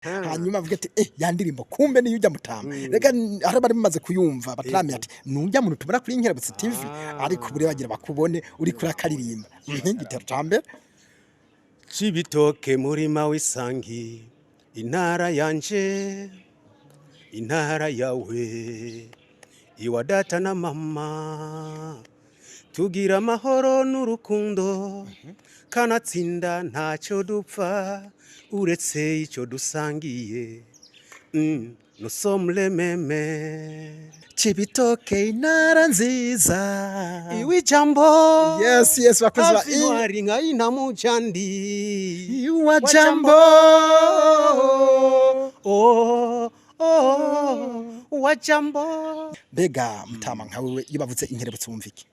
Hanyuma avuga ati ya ndirimbo kumbe niyo ujya mutama. Reka hari bari bamaze kuyumva bataramenya ati nujya muntu tubona kuri Inkerebutsi TV, ariko bure bagira bakubone uri kuri akaririmba. Igitero ca mbere. Cibitoke murima w'isangi, intara yanje, intara yawe, iwa data na mama, tugira amahoro n'urukundo, kanatsinda ntacyo dupfa uretse icyo dusangiye. Nous sommes les mêmes. Cibitoke intara nziza. Iwi jambo. Yes, bakozi ba Hafi nka inamujandi. Iwa jambo. Oh, oh, wa jambo. Mbega mutama, nka wewe iyo bavuze Inkerebutsi wumva iki?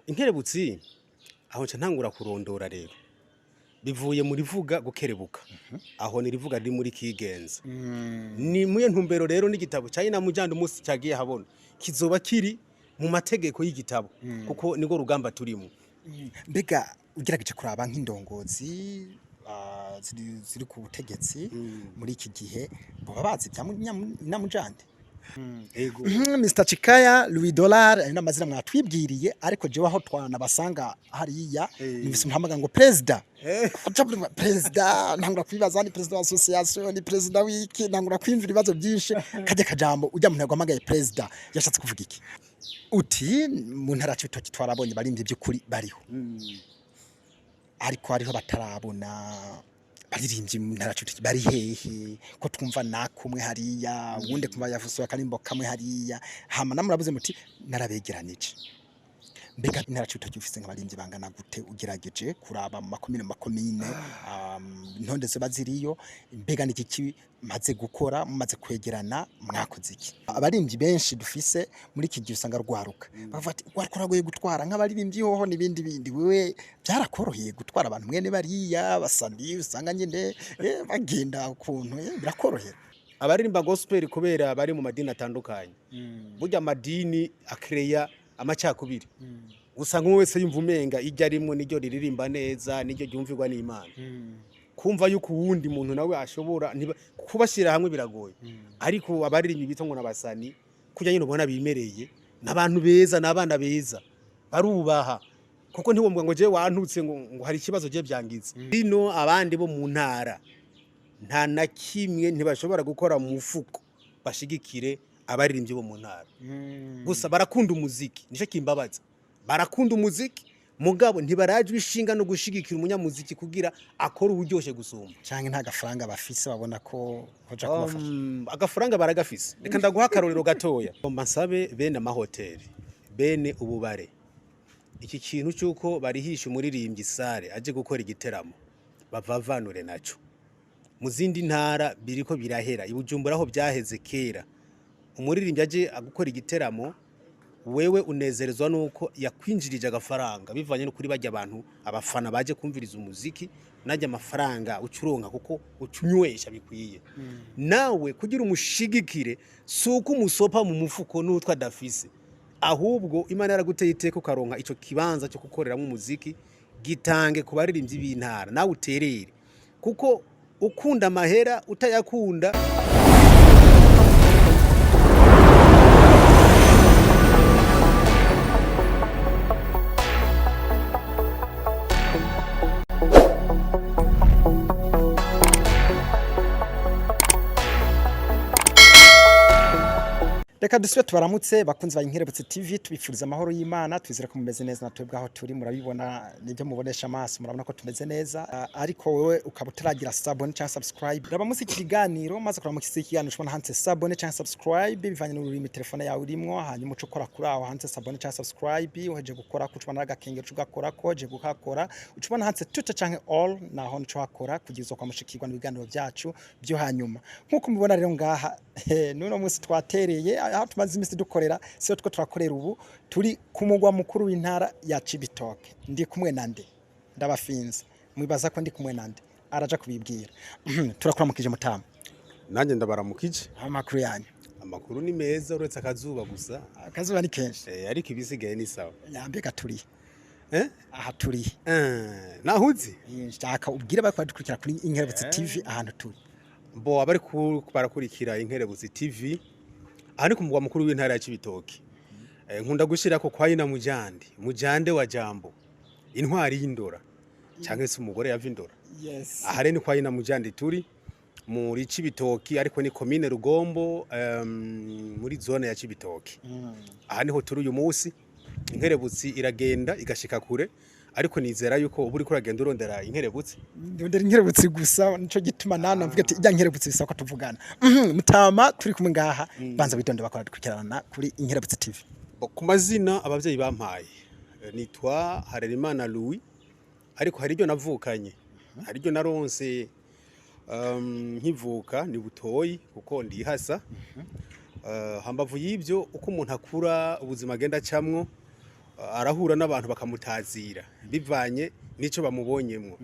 Inkerebutsi, aho nca ntangura kurondora rero. Bivuye muri vuga gukerebuka. Aho ni rivuga riri muri kigenza. Ni muye ntumbero rero n'igitabo cya Inamujandi umunsi cyagiye habona. Kizoba kiri mu mategeko y'igitabo kuko niko rugamba turimo. Mbega ugerageje kuraba nk'indongozi ziri ku butegetsi muri iki gihe, boba bazi ibya Inamujandi? Ego. Mr Chikaya, Louis Dollar, ayo n'amazina mwatwibwiriye, ariko jewe aho twanabasanga hariya numvise umuhamagara ngo president. President, ntangura kwibaza ni president wa association, ni president wiki, ntangura kwimvira ibibazo byinshi. Kajya kajambo ujya muntu yaguhamagaye president yashatse kuvuga iki? Uti mu ntara ya Cibitoke twarabonye barimvye by'ukuri bariho, ariko hariho batarabona baririmbyi mu ntara ya Cibitoke bari hehe, ko twumva nakumwe hariya, uwundi kumva yavuze akarimbo kamwe hariya, hama namurabuze muti narabegeranije. Mbega intara ya Cibitoke ufise nk'abaririmbyi bangana gute, ugerageje kuraba mu makomine, intonde ziba ziriyo? Mbega ni iki maze gukora, mumaze kwegerana mwakoze iki? Abaririmbyi benshi dufise muri iki gihe usanga rwaruka bavuga ati rwaruka ruragoye gutwara nk'abaririmbyi hoho n'ibindi bindi. Wewe byarakoroheye gutwara abantu mwene bariya basani usanga nyine bagenda ukuntu, birakorohera? Abaririmba gospel kubera bari mu madini atandukanye, burya amadini akereya amacakubiri, usanga umwe wese yumva umenga iryo arimwo niryo riririmba neza, niryo ryumvirwa n'Imana, kumva yuko uwundi muntu nawe ashobora kubashyira hamwe biragoye. Ariko abaririmbyi bita ngo n'abasani kurya nyine ubona bimereye, n'abantu beza, n'abana beza, barubaha, kuko ntiwombwa ngo je wantutse ngo hari ikibazo je byangize bino. Abandi bo mu ntara nta na kimwe ntibashobora gukora mu mufuko bashigikire abaririmbyi bo mu ntara. Gusa barakunda umuziki, nicyo kimbabaza, barakunda umuziki mugabo ntibarajwe ishinga no gushigikira umunyamuziki kugira akore uburyoshe gusumba. Canke nta gafaranga bafise babona ko koja kubafasha? Agafaranga baragafise. Reka ndaguha akarorero gatoya. Ngomba nsabe bene amahoteli, bene ububare, iki kintu cy'uko barihisha umuririmbyi salle aje gukora igiteramo bavavanure naco. Mu zindi ntara biriko birahera, i Bujumbura aho byaheze kera. Umuririmbyi aje gukora igiteramo, wewe unezerezwa nuko yakwinjirije agafaranga bivanye no kuri bajya abantu abafana baje kumviriza umuziki, najya amafaranga ucuronka kuko ucunywesha bikwiye. Nawe kugira umushigikire si uko umusopa mu mufuko n'utwo adafise, ahubwo Imana yaraguteye iteka ukaronka ico kibanza cyo gukoreramo umuziki, gitange ku baririmbyi b'intara nawe uterere, kuko ukunda amahera utayakunda. Reka dusubire tubaramutse bakunzi ba Inkerebutsi TV, tubifuriza amahoro y'Imana, twizera ko mumeze neza. Natwe aho turi murabibona nibyo mubonesha amaso, murabona ko tumeze neza. Ariko wewe ukaba utaragira s'abonner cyangwa subscribe, raba munsi iki kiganiro, maze kuraba munsi iki kiganiro ushobora handitse s'abonner cyangwa subscribe bivanye n'ururimi telefone yawe urimwo. Hanyuma uca ukora kuri aho handitse s'abonner cyangwa subscribe. Uheje gukora ko ucubona agakengero, uca ugakora ko uheje gukakora ucubona handitse tout canke all, naho nico hakora kugira uzokwamushikirwa n'ibiganiro byacu byo hanyuma. Nk'uko mubibona rero ngaha, n'uno munsi twatereye aho tumaze imisi dukorera, siyo two turakorera ubu, turi ku mugwa mukuru w'intara ya Cibitoke. Ndi kumwe na nde? Ndabafinze, mwibaza ko ndi kumwe na nde? Araja kubibwira. Turakuramukije mutama. Nanjye ndabaramukije. Amakuru yanyu? Amakuru ni meza uretse akazuba gusa. Akazuba ni kenshi. Ariko ibisigaye ni sawa. Yambega turi Eh? aha turi. Nahuzi. Nshaka ubwire bariko badukurikira kuri Inkerebutsi TV ahantu turi. Bo abari barakurikira Inkerebutsi TV, aha ni ku mugwa mukuru w'intara ya Cibitoke. Nkunda gushirako kwa Ina Mujandi, Mujande wa Jambo, intwari y'Indora canke se umugore yava Indora. Aha rero ni kwa Ina Mujandi, turi muri Cibitoki, ariko ni komine Rugombo, muri zone ya Cibitoki. Aha niho turi uyu munsi. Inkerebutsi iragenda igashika kure, ariko nizera yuko uba uriko uragenda urondera Inkerebutsi. Ndondera Inkerebutsi gusa, nico gituma nana mvuga ati ijya Nkerebutsi bisaba ko tuvugana. Mutama turi kumwe ngaha, banza witonde bakora dukurikirana kuri Inkerebutsi TV. Bo, ku mazina abavyeyi bampaye, nitwa Harerimana Louis, ariko hari iryo navukanye, hari iryo naronse nkivuka, ni Butoyi kuko ndihasa. Hambavu y'ibyo, uko umuntu akura, ubuzima agenda acamwo, arahura n'abantu bakamutazira bivanye n'ico bamubonyemwo.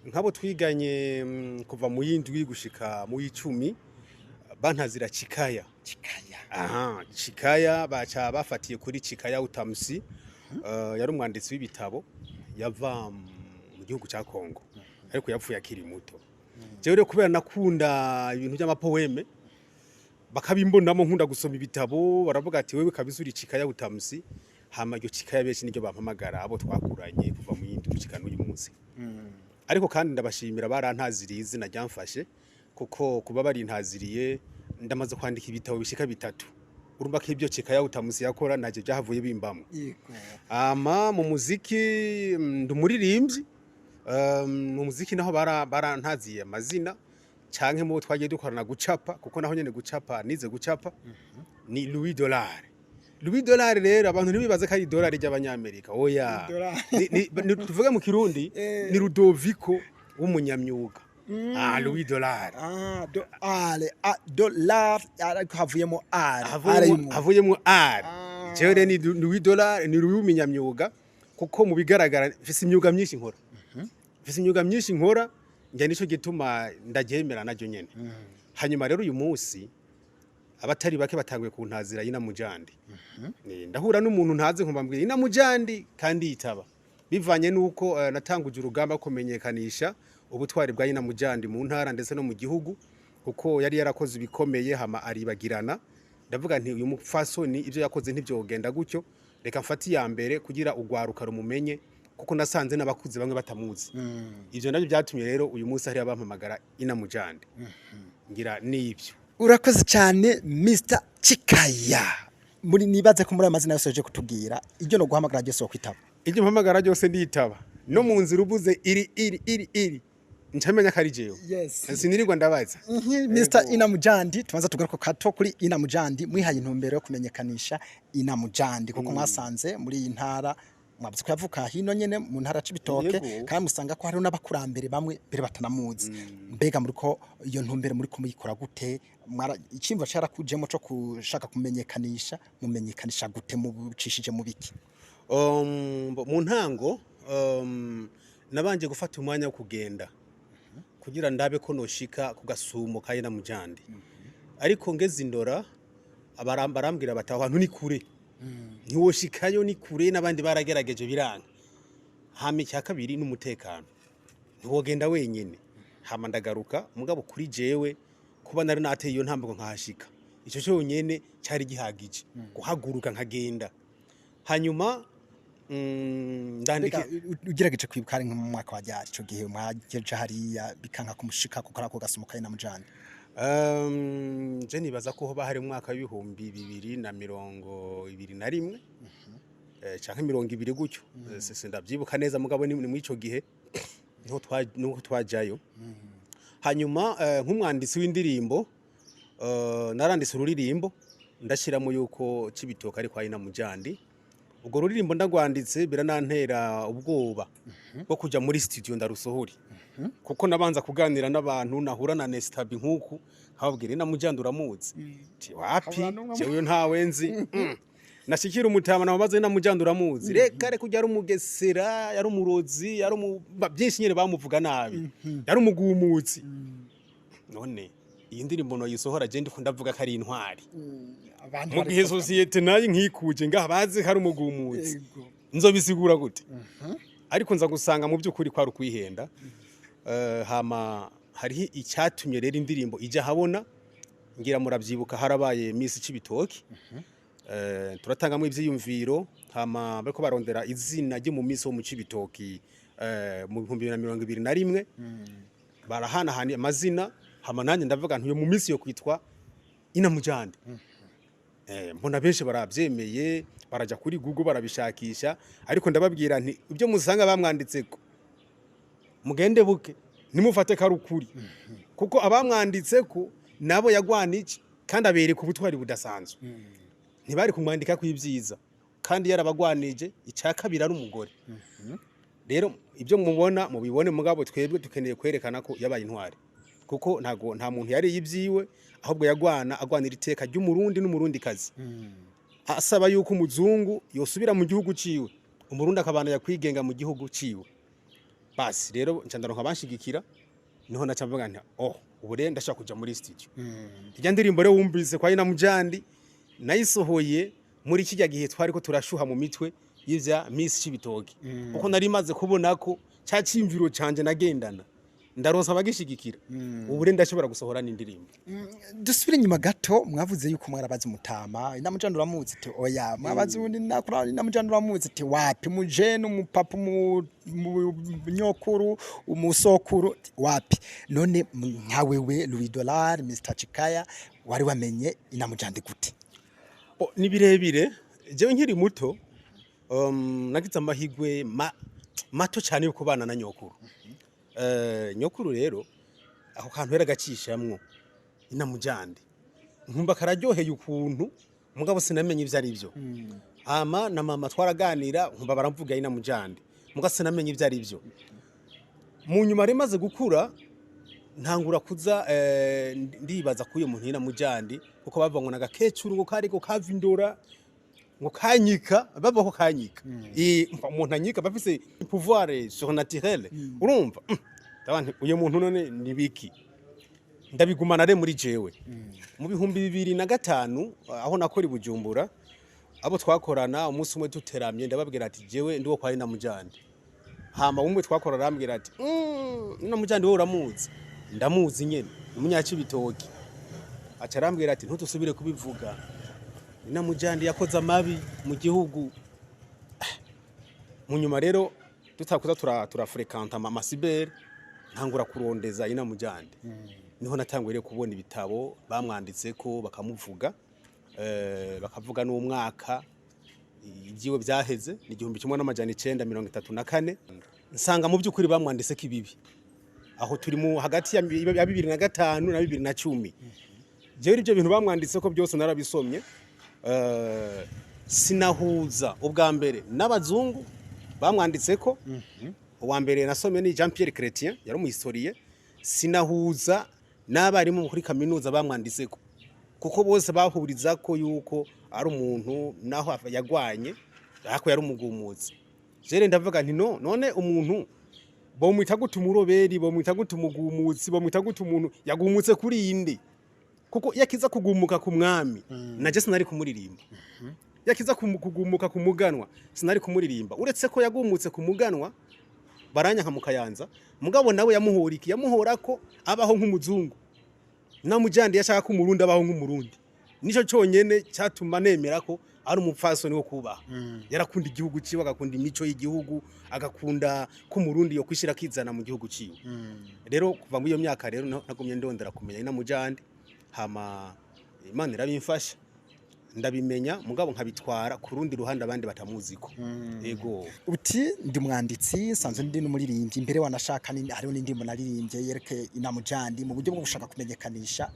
Nk'abo twiganye kuva mu y'indwi gushika mu y'icumi bantazira Cikaya. Cikaya. Aha, Cikaya baca bafatiye kuri Cikaya Utamusi, yari umwanditsi w'ibitabo yava mu gihugu ca Kongo, ariko yapfuye akiri muto. Jewe rero kubera nakunda ibintu by'amapoème, bakabimbonamo nkunda gusoma ibitabo, baravuga ati wewe kabisa uri Cikaya Utamusi. Hama iryo Cikaya benshi niryo bampamagara, abo twakuranye kuva mu yindi gushika n'uyu munsi. Ariko kandi ndabashimira, barantaziriye izina ryamfashe, kuko kuba barintaziriye ndamaze kwandika ibitabo bishika bitatu. Urumva ko ibyo Cikaya Utamusi yakora ntacyo byahavuye bimbamwo. Ama mu muziki, ndi umuririmbyi. Mu muziki naho barantaziye amazina, canke mu bo twagiye dukorana gucapa, kuko naho nyene gucapa nize gucapa, ni Louis Dollar. Louis Dollar rero abantu ntibibaze ko ari dolari ry'abanyamerika, oya. Dollar. Tuvuge mu Kirundi, ni Rudoviko w'umunyamyuga, ah, Louis Dollar. Ah, do ale a dollar, ariko havuyemo are. Havuyemo havuyemo R. Jewe rero ni Louis Dollar, ni Louis w'umunyamyuga, kuko mu bigaragara mfise imyuga myinshi nkora, mfise imyuga myinshi nkora njye, nico gituma ndaryemera naryo nyene. Hanyuma rero uyu munsi abatari bake batanguye kuntazira Ina Mujandi. Ndahura n'umuntu ntazi nkumva mbwira Ina Mujandi kandi yitaba, bivanye nuko natanguje urugamba rwo kumenyekanisha ubutwari bwa Ina Mujandi mu ntara ndetse no mu gihugu, kuko yari yarakoze ibikomeye hama aribagirana. Ndavuga nti uyu mupfasoni ibyo yakoze ntibyogenda gutyo, reka mfate iya mbere kugira ugwaruka rumumenye, kuko nasanze n'abakuze bamwe batamuzi. Ivyo nabyo byatumye rero uyu munsi hari abampamagara Ina Mujandi. Ngira nibyo. Urakoze cyane, Mr Cikaya. Muri nibaze ko muri aya mazina yose uje kutubwira, iryo no guhamagara ryose wokwitaba. Iryo mpamagara ryose nditaba. No mu nzira ubuze iri iri iri iri, ncamenya ko ari jewe. Sinirirwa ndabaza. Mr Ina Mujandi, tubanza tugaruka kato kuri Ina Mujandi. Mwihaye intumbero yo kumenyekanisha Ina Mujandi kuko mwasanze muri iyi ntara, mwavuze ko yavuka hino nyene mu ntara Cibitoke, kandi musanga ko hariho n'abakurambere bamwe mbere batanamuzi. Mbega muri ko iyo ntumbero muri ko muyikora gute? Icimvo carakujemo co kushaka kumenyekanisha, mumenyekanisha gute, mucishije mu biki? Mu ntango nabanje gufata umwanya wo kugenda kugira ndabe ko noshika ku gasumo ka Ina Mujandi, ariko ngeze Indora barambwira bati aho hantu ni kure, ntiwoshikayo, ni kure, n'abandi baragerageje biranga. Hama icya kabiri n'umutekano, ntiwogenda wenyine. Hama ndagaruka. Mugabo kuri jewe kuba nari nateye iyo ntambwe nkahashika, icyo cyonyene cyari gihagije guhaguruka nkagenda. Hanyuma ndandika. Mbega ugerageje kwibuka, hari nko mu mwaka wa ryari ico gihe mwageje hariya bikanka kumushika kuko ako gasumo ka Ina Mujandi? Je nibaza ko hoba hari mu mwaka w'2021 canke 20 gutyo. Sindavyibuka neza, mugabo ni muri ico gihe niho twajayo. Hanyuma nk'umwanditsi w'indirimbo, naranditse ururirimbo ndashiramo yuko Cibitoke ari kwa Ina Mujandi. Ubwo ruririmbo ndagwanditse biranantera ubwoba bwo kuja muri studio ndarusohore, kuko nabanza kuganira n'abantu, nahura na Nestabi nk'uku nkababwira Ina Mujandi uramuzi? Ti wapi. Habura n'umwe. Jewe ntawe nzi. Nashikira umutama namubaza Ina Mujandi uramuzi? Reka reka, ujya ari umugesera, yari umurozi, yari byinshi nyene bamuvuga nabi, yari umugumutsi. None iyi ndirimbo noyisohora je ndiko ndavuga ko ari intwari, Abantu mu gihe société nayo nkikuje ngaha bazi ko ari umugumutsi, nzobisigura gute? Ariko nza gusanga mu by'ukuri kwari ukwihenda. Hama Hariho icyatumye rero indirimbo ijya habona, ngira murabyibuka, harabaye Miss Cibitoki. Turatangamo ivyiyumviro, hama bariko barondera izina ryo mu Miss wo mu Cibitoki mu 2021, barahanahana amazina, hama nanjye ndavuga nti uyo mu Miss yo kwitwa Inamujande. Mbona benshi barabyemeye, baraja kuri Google barabishakisha, ariko ndababwira nti ibyo musanga bamwanditseko mugende buke, ntimufate ko ari ukuri, kuko abamwanditseko nabo yagwanije kandi abereka ubutwari budasanzwe, ntibari kumwandika ko ibyiza kandi yarabagwanije. Icya kabiri, ari umugore. Rero ibyo mubona mubibone, mugabo twebwe dukeneye kwerekana ko yabaye intwari, kuko ntago nta muntu yari ibyiwe, ahubwo yagwana agwanira iteka ry'Umurundi n'Umurundi kazi, asaba yuko umuzungu yosubira mu gihugu ciwe, Umurundi akabana yakwigenga mu gihugu ciwe. Basi rero nca ndaronka banshigikira, niho naca mvuga nti: "Oh, ubu rero ndashaka kuja muri studio." Irya ndirimbo rero wumvise kwa Inamujandi nayisohoye muri kijya gihe twari ko turashuha mu mitwe y'ivya Miss Cibitoke, kuko nari maze kubona ko ca cimviro canje nagendana ndaronsa abagishigikira, ubu rero ndashobora gusohora n'indirimbo. Dusubire inyuma gato. Mwavuze yuko mwarabaze umutama Inamujandi, uramuzi? Ati: "Oya." Mwabaze undi nakura Inamujandi, uramuzi? Ati: "Wapi." Mujene, umupapa, umunyokuru, umusokuru, ati: "Wapi." None nka wewe Louis Dollar, Mr Chikaya, wari wamenye Inamujandi gute? Oh, ni birebire. Jewe nkiri muto nagize amahigwe mato cyane yo kubana na nyokuru. Nyokuru rero ako kantu yaragacishamwo Inamujandi, nkumva kararyoheye ukuntu, mugabo sinamenye ivyo ari byo. Hama na mama twaraganira, nkumva baramvuga Inamujandi, mugabo sinamenye ivyo ari byo. Mu nyuma rero maze gukura ntangura kuza ndibaza kuri uyu muntu Inamujandi, kuko bavuga ngo nagakecuru ngo kari ko kava indora ngo kanyika, bavuga ko kanyika. Umuntu anyika bafise pouvoir surnaturel, urumva. Ndavuga nti uyu muntu none ni biki? Ndabigumana re muri jewe. Mu 2005, aho nakora i Bujumbura, abo twakorana, umunsi umwe duteramye ndababwira ati: "Jewe ndi wo kwa Inamujandi." Hama umwe twakora arambwira ati: "Inamujandi wowe uramuzi?" "Ndamuzi nyene, umunyacibitoki." Aca arambwira ati: "Ntudusubire kubivuga, Inamujandi yakoze amabi mu gihugu." Mu nyuma rero tutakuza turafrekanta ama cyber, ntangura kurondeza Inamujandi, niho natanguye rero kubona ibitabo bamwanditseko, bakamuvuga, bakavuga n'umwaka ibyiwe byaheze, ni 1934. Nsanga mu by'ukuri bamwanditseko ibibi. Aho turi mu hagati ya 2005 na 2010. Jewe ibyo bintu bamwanditseko byose narabisomye. Sinahuza ubwa mbere n'abazungu bamwanditseko. Uwa mbere nasomye ni Jean Pierre Chrétien, yari umuhistorien. Sinahuza n'abarimu kuri kaminuza bamwanditseko, kuko bose bahuriza ko yuko ari umuntu naho yagwanye ariko yari umugumutsi. Jere ndavuga nti: "No, none umuntu bomwita gute umuroberi, bomwita gute umugumutsi, bomwita gute umuntu yagumutse kuri inde?" Kuko yakiza kugumuka ku mwami, naje sinari kumuririmba. Yakiza kugumuka ku muganwa, sinari kumuririmba. Uretse ko yagumutse ku muganwa baranyanka mu Kayanza, mugabo nawe yamuhora iki? Yamuhora ko abaho nk'umuzungu. Namujandi yashaka ko Umurundi abaho nk'Umurundi. Nico cyonyene cyatuma nemera ko ari umupfasoni wo kubaha. Yarakunda igihugu ciwe, agakunda imico y'igihugu, agakunda ko Umurundi yo kwishira kizana mu gihugu ciwe. Rero kuva muri iyo myaka rero nagumye ndondera kumenya Inamujandi, hama Imana irabimfasha ndabimenya, mugabo nkabitwara ku rundi ruhande abandi batamuziko. Ego. Uti ndi umwanditsi, nsanzwe ndi n'umuririmbyi mbere, wanashaka hariho n'indirimbo naririmbye yereke Inamujandi mu buryo bwo gushaka kumenyekanisha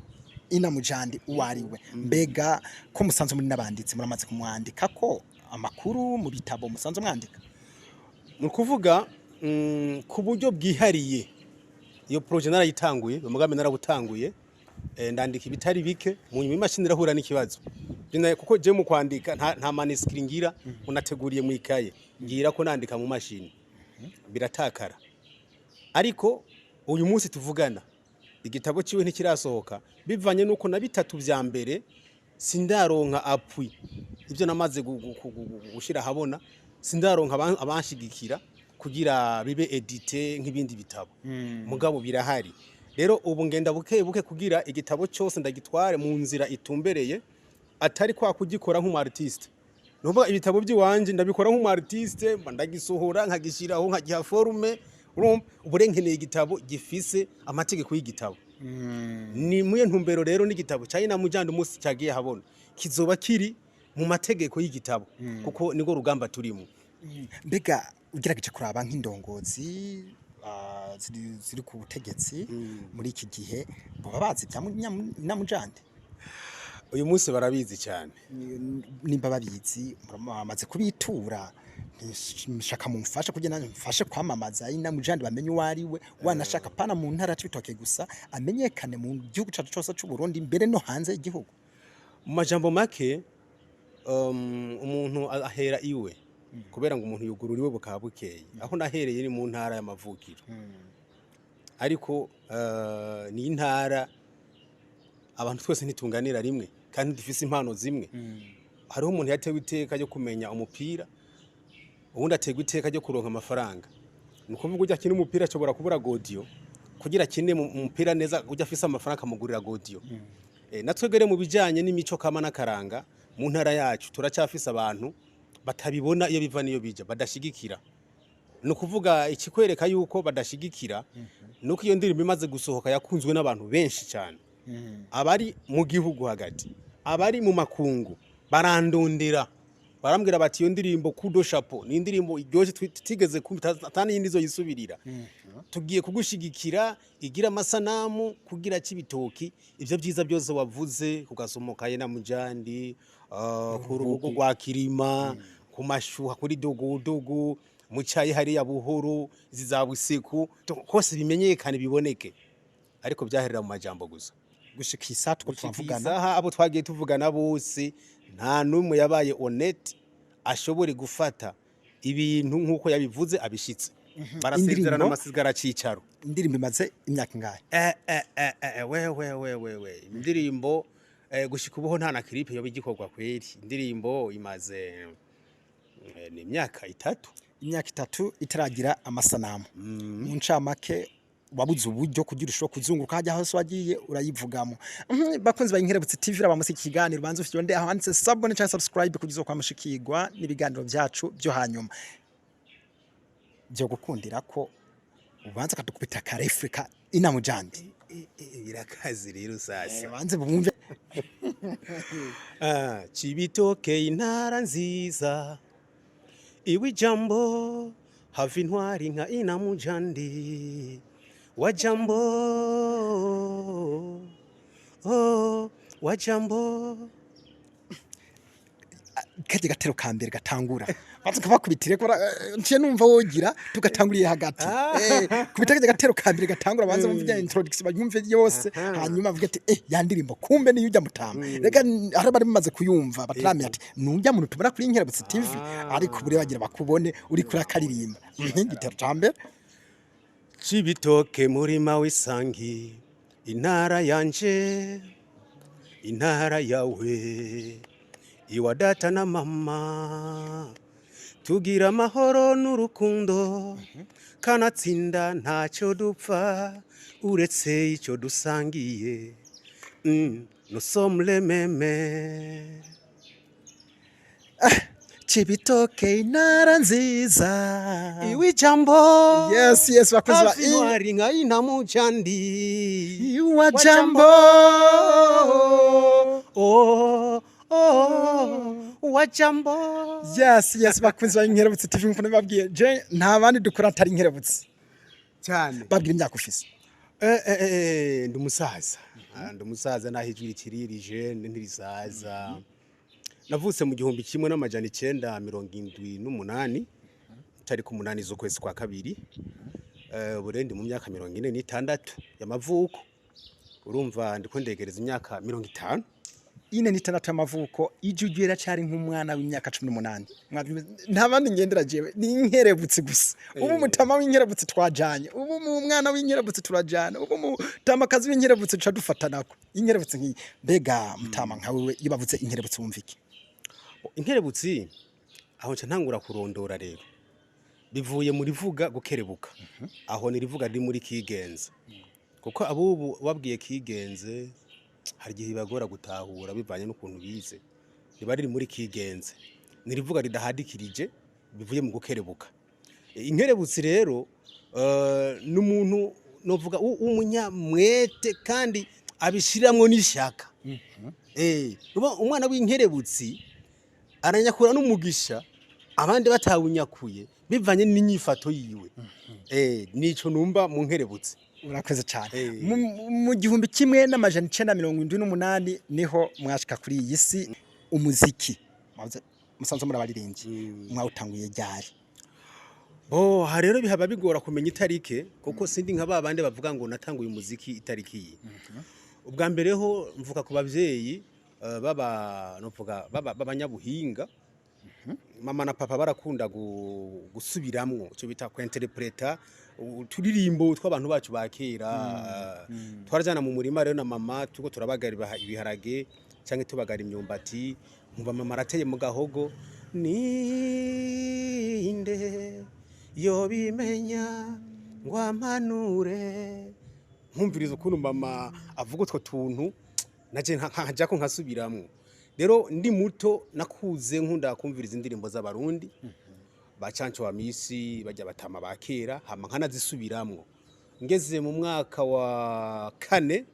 Inamujandi uwo ari we. Mbega ko musanzwe muri n'abanditsi, muramaze kumwandika ko amakuru mu bitabo musanzwe mwandika? Ni ukuvuga ku buryo bwihariye iyo projet narayitanguye, umugambi narawutanguye, ndandika ibitari bike. Mu nyuma imashini irahura n'ikibazo. Kuko je mu kwandika nta manuscrit ngira unateguriye mu ikaye, ngira ko nandika mu mashini biratakara. Ariko uyu munsi tuvugana igitabo ciwe ntikirasohoka, bivanye nuko na bitatu vya mbere sindaronka appui. Ibyo namaze gushira ahabona sindaronka abanshigikira kugira bibe édité nk'ibindi bitabo, mugabo birahari. Rero ubu ngenda buke buke kugira igitabo cyose ndagitware mu nzira itumbereye, atari kwa kugikora nk'umu artiste. Nuvuga ibitabo by'iwanje ndabikora nk'umu artiste, mba ndagisohora, nkagishyiraho, nkagiha forme. Urumva, ubu rero nkeneye igitabo gifise amategeko y'igitabo. Ni muye ntumbero rero n'igitabo cya Inamujandi umunsi cyagiye habona kizoba kiri mu mategeko y'igitabo, kuko niko rugamba turimo. Mbega ugerageje kuraba nk'indongozi ziri ku butegetsi muri iki gihe, boba bazi ibya Inamujandi? Uyu munsi barabizi cyane. Nimba babizi, bamaze kubitura, nshaka mumfashe kugira nanjye mfashe kwamamaza Inamujandi, bamenye uwo ari we, wanashaka pana mu ntara ya Cibitoke gusa, amenyekane mu gihugu cacu cose c'u Burundi, mbere no hanze y'igihugu. Mu majambo make, umuntu ahera iwe, kubera ngo umuntu yugurura iwe bukaba bukeye. Aho nahereye ni mu ntara y'amavukiro, ariko ni intara abantu twese ntitunganira rimwe kandi dufise impano zimwe. Hariho umuntu yatewe iteka ryo kumenya umupira, uwundi aterwa iteka ryo kuronka amafaranga. Ni ukuvuga ujya akina umupira ashobora kubura godiyo kugira akine mu mupira neza, ujya afise amafaranga akamugurira godiyo. Na twebwe rero mu bijanye n'imico kama n'akaranga mu ntara yacu turacyafise abantu batabibona iyo biva n'iyo bija, badashigikira. Ni ukuvuga ikikwereka yuko badashigikira nuko iyo ndirimbo imaze gusohoka yakunzwe n'abantu benshi cyane, abari mu gihugu hagati, abari mu makungu, barandondera, barambwira bati: "Iyo ndirimbo kudo chapeau, ni indirimbo iryoshye tutigeze kumva, ata n'iyindi izoyisubirira. Tugiye kugushigikira, igira amasanamu kugira Cibitoki ivyo byiza byose wavuze kugasomoka na mujandi, ku rubugu rwa Kirima, ku mashuha, kuri dugudugu, mu cayi hariya buhoro, izi za busiku hose bimenyekane, biboneke." Ariko byaherera mu majambo gusa. Gushika isaha two Gushika iyi twavugana, saha, abo twagiye tuvugana bose nta n'umwe yabaye honnête ashobore gufata ibintu nk'uko yabivuze abishitse. Barasezerana amasigara cicaro. Indirimbo imaze imyaka ingahe? We we we we we, indirimbo gushika ubuho nta na clip yoba igikorwa kweri. Indirimbo imaze ni imyaka 3. Imyaka 3 itaragira amasanamu. Mu ncamake, wabuze uburyo kugira ushobore kuzunguruka hajya hose wagiye urayivugamo. Bakunzi ba Inkerebutsi TV, raba musi iki kiganiro, banze ufite aho handitse s'abonner cyangwa subscribe kugira uzo kwamushikirwa n'ibiganiro byacu byo hanyuma. Byo gukundira ko ubanza kadukubita karefrika Inamujandi. Birakaze rero sasa. Banze bumve. Ah, Cibitoke, intara nziza, iwe ijambo hava intwari nka Inamujandi wa jambo, oh, wa jambo. Kajya gatero ka mbere gatangura, banze kabakubitire ko nciye numva wogira tugatanguriye hagati. Kubita kajya gatero ka mbere gatangura, banze bumve ya introduction, bayumve yose, hanyuma avuge ati: "Eh, ya ndirimbo kumbe niyo ujya mutama." Reka hari bari bamaze kuyumva bataramenya ati nujya muntu tubona kuri Inkerebutsi TV, ariko buri bagira bakubone uri kuri akaririmba. Igitero ca mbere. Cibitoke, murima w'isangi, intara yanje, intara yawe, iwa data na mama, tugira amahoro n'urukundo, kanatsinda ntacyo dupfa uretse icyo dusangiye. Nous sommes les mêmes. Cibitoke, intara nziza, iwe ijambo Yes, bakozi ba hafi intwari nka Inamujandi iwa jambo. Oh, wa jambo. Yes, bakunzi ba Inkerebutsi TV, nkuko nababwiye, je nta bandi dukora atari Inkerebutsi. Cyane. Babwira imyaka ufise. Ndi umusaza. Ndi umusaza naho ijwi rikiririje ntirisaza. Navutse mu 1978, tariki 8 z'ukwezi kwa kabiri. Ubu rero ndi mu myaka 46 y'amavuko. Urumva ndiko ndegereza imyaka 50. 46 y'amavuko, ijwi rye riracyari nk'umwana w'imyaka 18. Nta bandi ngendera jewe, ni Inkerebutsi gusa. Ubu mutama w'Inkerebutsi twajanye, ubu mu mwana w'Inkerebutsi turajana, ubu mutamakazi w'Inkerebutsi duca dufatanako Inkerebutsi nk'iyi. Mbega mutama, nka wewe iyo bavuze Inkerebutsi wumva iki? Inkerebutsi, aho nca ntangura kurondora rero. Bivuye mu rivuga gukerebuka. Aho ni rivuga riri muri kigenza. Kuko abubu babwiye kigenze, hari igihe bibagora gutahura bivanye n'ukuntu bize. Riba riri muri kigenze, ni rivuga ridahadikirije bivuye mu gukerebuka. Inkerebutsi rero ni umuntu novuga w'umunyamwete kandi abishiramwo n'ishaka. Uba umwana w'inkerebutsi aranyakura n'umugisha abandi batawunyakuye bivanye n'inyifato yiwe. Nico numva mu nkerebutsi. Urakoze cyane. Mu 1978 niho mwashika kuri iyi si. Umuziki musanzwe muri abaririmbyi, mwawutanguye ryari? Bo ha rero bihaba bigora kumenya itarike, kuko sindi nka ba bandi bavuga ngo natanguye umuziki itariki iyi. Ubwa mbere ho mvuka ku bavyeyi baba novuga baba b'abanyabuhinga. Mama na papa barakunda gusubiramwo ico bita kwinterpreta uturirimbo tw'abantu bacu ba kera. Twarajana mu murima rero na mama, turiko turabagara ibiharage canke tubagara imyumbati, nkumva mama arateye mu gahogo: "Ninde yobimenya ngo ampanure?" Nkumviriza ukuntu mama avuga utwo tuntu, naje nkajako nkasubiramwo. Rero ndi muto nakuze nkunda kumviriza indirimbo z'Abarundi ba Canco wa Misi, bajya batama ba kera, hama nkanazisubiramwo. Ngeze mu mwaka wa kane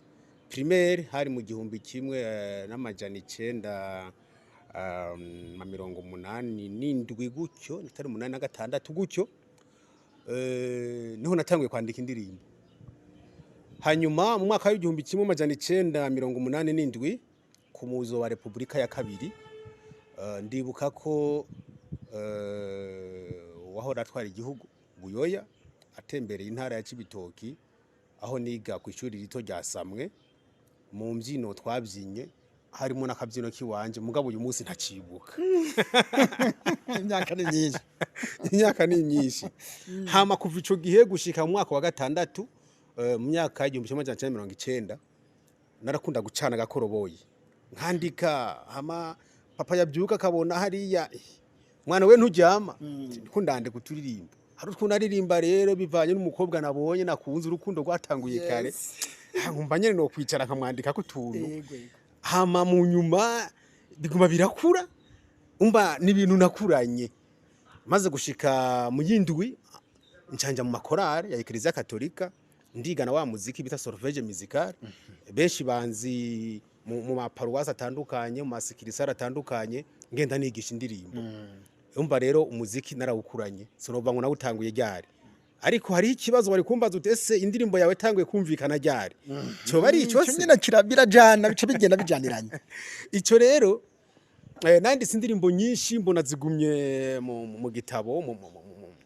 primaire, hari mu 1987 gutyo, nitari 86 gutyo, niho natanguye kwandika indirimbo. Hanyuma mu mwaka w'1987, ku muzo wa Repubulika ya kabiri, ndibuka ko wahora atwara igihugu Buyoya atembereye intara ya Cibitoki, aho niga ku ishuri rito rya Samwe, mu mbyino twabyinye harimo n'akabyino kiwanje, mugabo uyu munsi ntacibuka. Imyaka ni myinshi. Imyaka ni myinshi. Hama kuva ico gihe gushika mu mwaka wa gatandatu, mu myaka y'1990, narakunda gucana agakoroboyi nkandika. Hama papa yabyuka akabona hariya: "Eh, mwana we, nturyama?" Ndiko ndandika uturirimbo. Hari ukuntu aririmba rero bivanye n'umukobwa nabonye nakunze, urukundo rwatanguye kare. Nkumva nyene no kwicara nkamwandikako utuntu. Hama mu nyuma biguma birakura, umva ni ibintu nakuranye. Maze gushika mu yindwi, ncanja mu makorale ya Eklezia Katolika, ndigana wa muziki bita solfège musical. Benshi banzi mu maparuwasi atandukanye, mu masikirisare atandukanye, ngenda nigisha indirimbo. Umva rero umuziki narawukuranye, sinova ngo nawutanguye ryari. Ariko hariho ikibazo bari kumbaza uti: "Ese indirimbo yawe tanguye kumvikana ryari?" Cyoba ari ico Ico se? Nyine birajana, bica bigenda bijaniranye. Ico rero, nanditse indirimbo nyinshi, mbona zigumye mu gitabo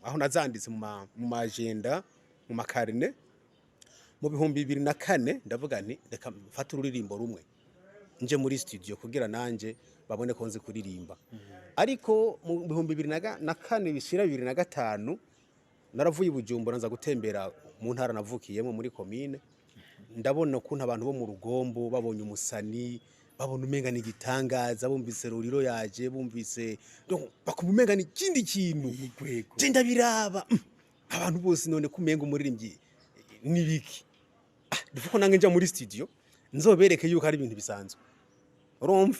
aho nazanditse mu ma agenda, mu ma carnet. Mu 2004 ndavuga nti: "Reka mfate ururirimbo rumwe nje muri studio kugira nanje babone ko nzi kuririmba." Ariko mu 2004 bishira 2005, naravuye i Bujumbura nza gutembera mu ntara navukiyemo, muri komine. Ndabona ukuntu abantu bo mu Rugombo babonye umusani babona umenga ni igitangaza, bumvise Ruriro yaje, bumvise, donc bakumva umenga ni ikindi kintu. Je ndabiraba, abantu bose none kumenga umuririmbyi nibiki? Ah, dufuko nange nja muri studio nzobereke yuko ari ibintu bisanzwe. Urumva,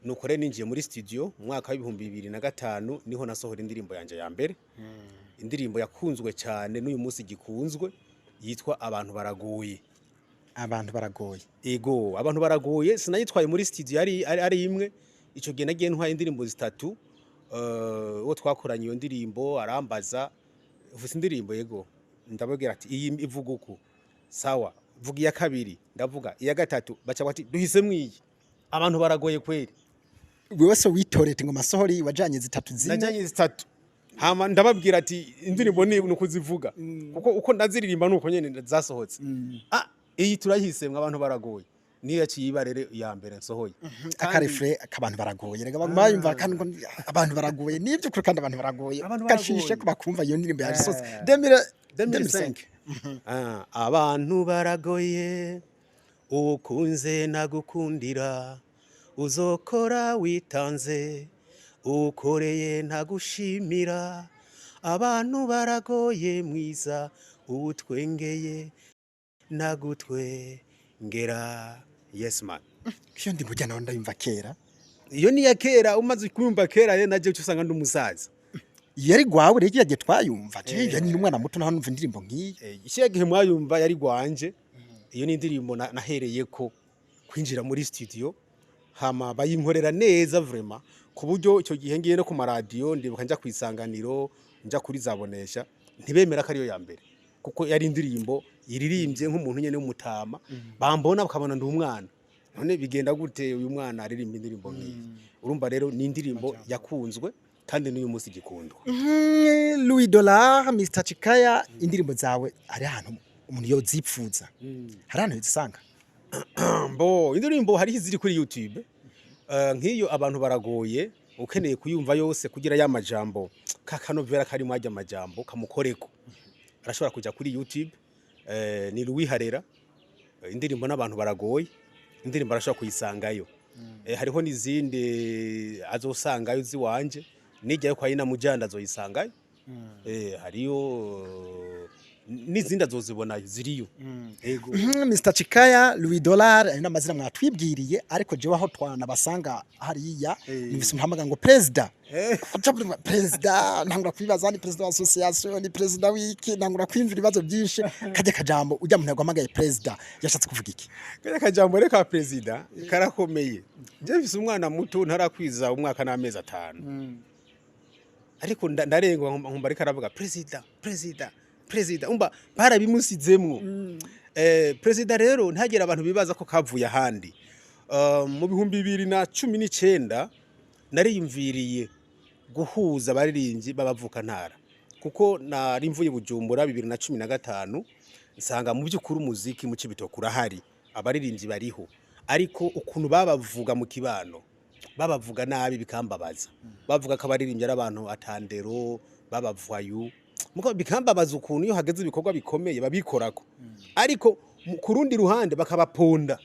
nuko rero ninjiye muri studio mu mwaka w'2005, niho nasohora indirimbo yanje ya mbere, indirimbo yakunzwe cyane, n'uyu munsi gikunzwe, yitwa "Abantu Baragoye". Abantu Baragoye. Ego, "Abantu Baragoye" sinayitwaye muri studio ari imwe. Ico gihe nagiye ntwaye indirimbo zitatu. Uwo twakoranye iyo ndirimbo arambaza: "Ufise indirimbo?" "Yego." Ndababwira ati: "Iyi ivuga uku." "Sawa, vuga iya kabiri." Ndavuga iya gatatu, baca bati: "Duhisemwo iyi 'Abantu Baragoye' kweri." Wewe se witorete ngo masohori, wajanye zitatu zine? Najanye zitatu, hama ndababwira ati: "Indirimbo ni ukuzivuga kuko uko ndaziririmba nuko nyene zasohotse." "Ah, iyi turayihisemwo, 'Abantu Baragoye'." Niyo yaciye iba rero iya mbere nsohoye. Aka refrain k'abantu baragoye, rega baguma bayumva kandi ngo abantu baragoye, nibyo kuri, kandi abantu baragoye. Abantu Gashishe baragoye. ko bakumva iyo ndirimbo yasohotse 2005. 2005. Ah, abantu baragoye, ukunze ntagukundira, uzokora witanze, ukoreye ntagushimira. Abantu baragoye, mwiza uwutwengeye Nagutwe ngera, yes man. Iyo ndi mujya nawe ndayumva kera. Iyo ni iya kera, umaze kuyumva kera rero naje uca usanga ndi umusaza. Iyo ari gwawe rero igihe twayumva je ni umwana muto naho numva indirimbo nk'iyi. Kiriya gihe mwayumva yari gwanje. Iyo ni indirimbo nahereye ko kwinjira muri studio, hama bayinkorera neza vraiment, ku buryo icyo gihe ngiye no ku maradiyo, ndibuka nja ku Isanganiro, nja kuri Zabonesha, ntibemera ko ariyo ya mbere, kuko yari indirimbo iririmbye nk'umuntu nyene w'umutama. Bambona bakabona ndi umwana, none bigenda gute uyu mwana aririmba indirimbo nk'iyi? Urumva rero ni indirimbo yakunzwe kandi n'uyu munsi igikundwa. Louis Dollar, Mr Chikaya, indirimbo zawe hari ahantu umuntu yozipfuza, hari ahantu yozisanga? Mbo indirimbo hariho iziri kuri YouTube. Nk'iyo abantu baragoye, ukeneye kuyumva yose kugira ya majambo ka kanovera karimo, ajya majambo kamukoreko, arashobora kuja kuri YouTube. Ni Louis Harera. Indirimbo n'abantu baragoye, indirimbo arashobora kuyisangayo. Hariho n'izindi azosangayo ziwanje, nijyayo kwa Yina Mujanda azoyisangayo. Hariyo n'izindi azozibonayo ziriyo. Ego. Mr Chikaya, Louis Dollar, ayo n'amazina mwatwibwiriye, ariko jewe aho twanabasanga hariya numvise umuhamagara ngo perezida. Perezida, ntangura kwibaza ni perezida wa association, ni perezida w'iki? Ntangura kwiyumvira ibibazo byinshi. Kajya kajambo ujya muntu yaguhamagaye perezida yashatse kuvuga iki? Kariya kajambo rero ka perezida karakomeye. Njye mfise umwana muto ntarakwiza umwaka n'amezi 5, ariko ndarengwa nkumva ariko aravuga perezida, perezida, perezida, umva barabimusizemwo. Perezida rero ntagera abantu bibaza ko kavuye ahandi. Mu 2019 nariyumviriye guhuza abaririmbyi b'abavukantara, kuko nari mvuye Bujumbura 2015, nsanga mu by'ukuri umuziki mu Cibitoke urahari, abaririmbyi bariho, ariko ukuntu babavuga mu kibano babavuga nabi bikambabaza. Bavuga ko abaririmbyi ari abantu atandero babavayu, muko bikambabaza ukuntu iyo hageze ibikorwa bikomeye babikorako, ariko ku rundi ruhande bakabaponda.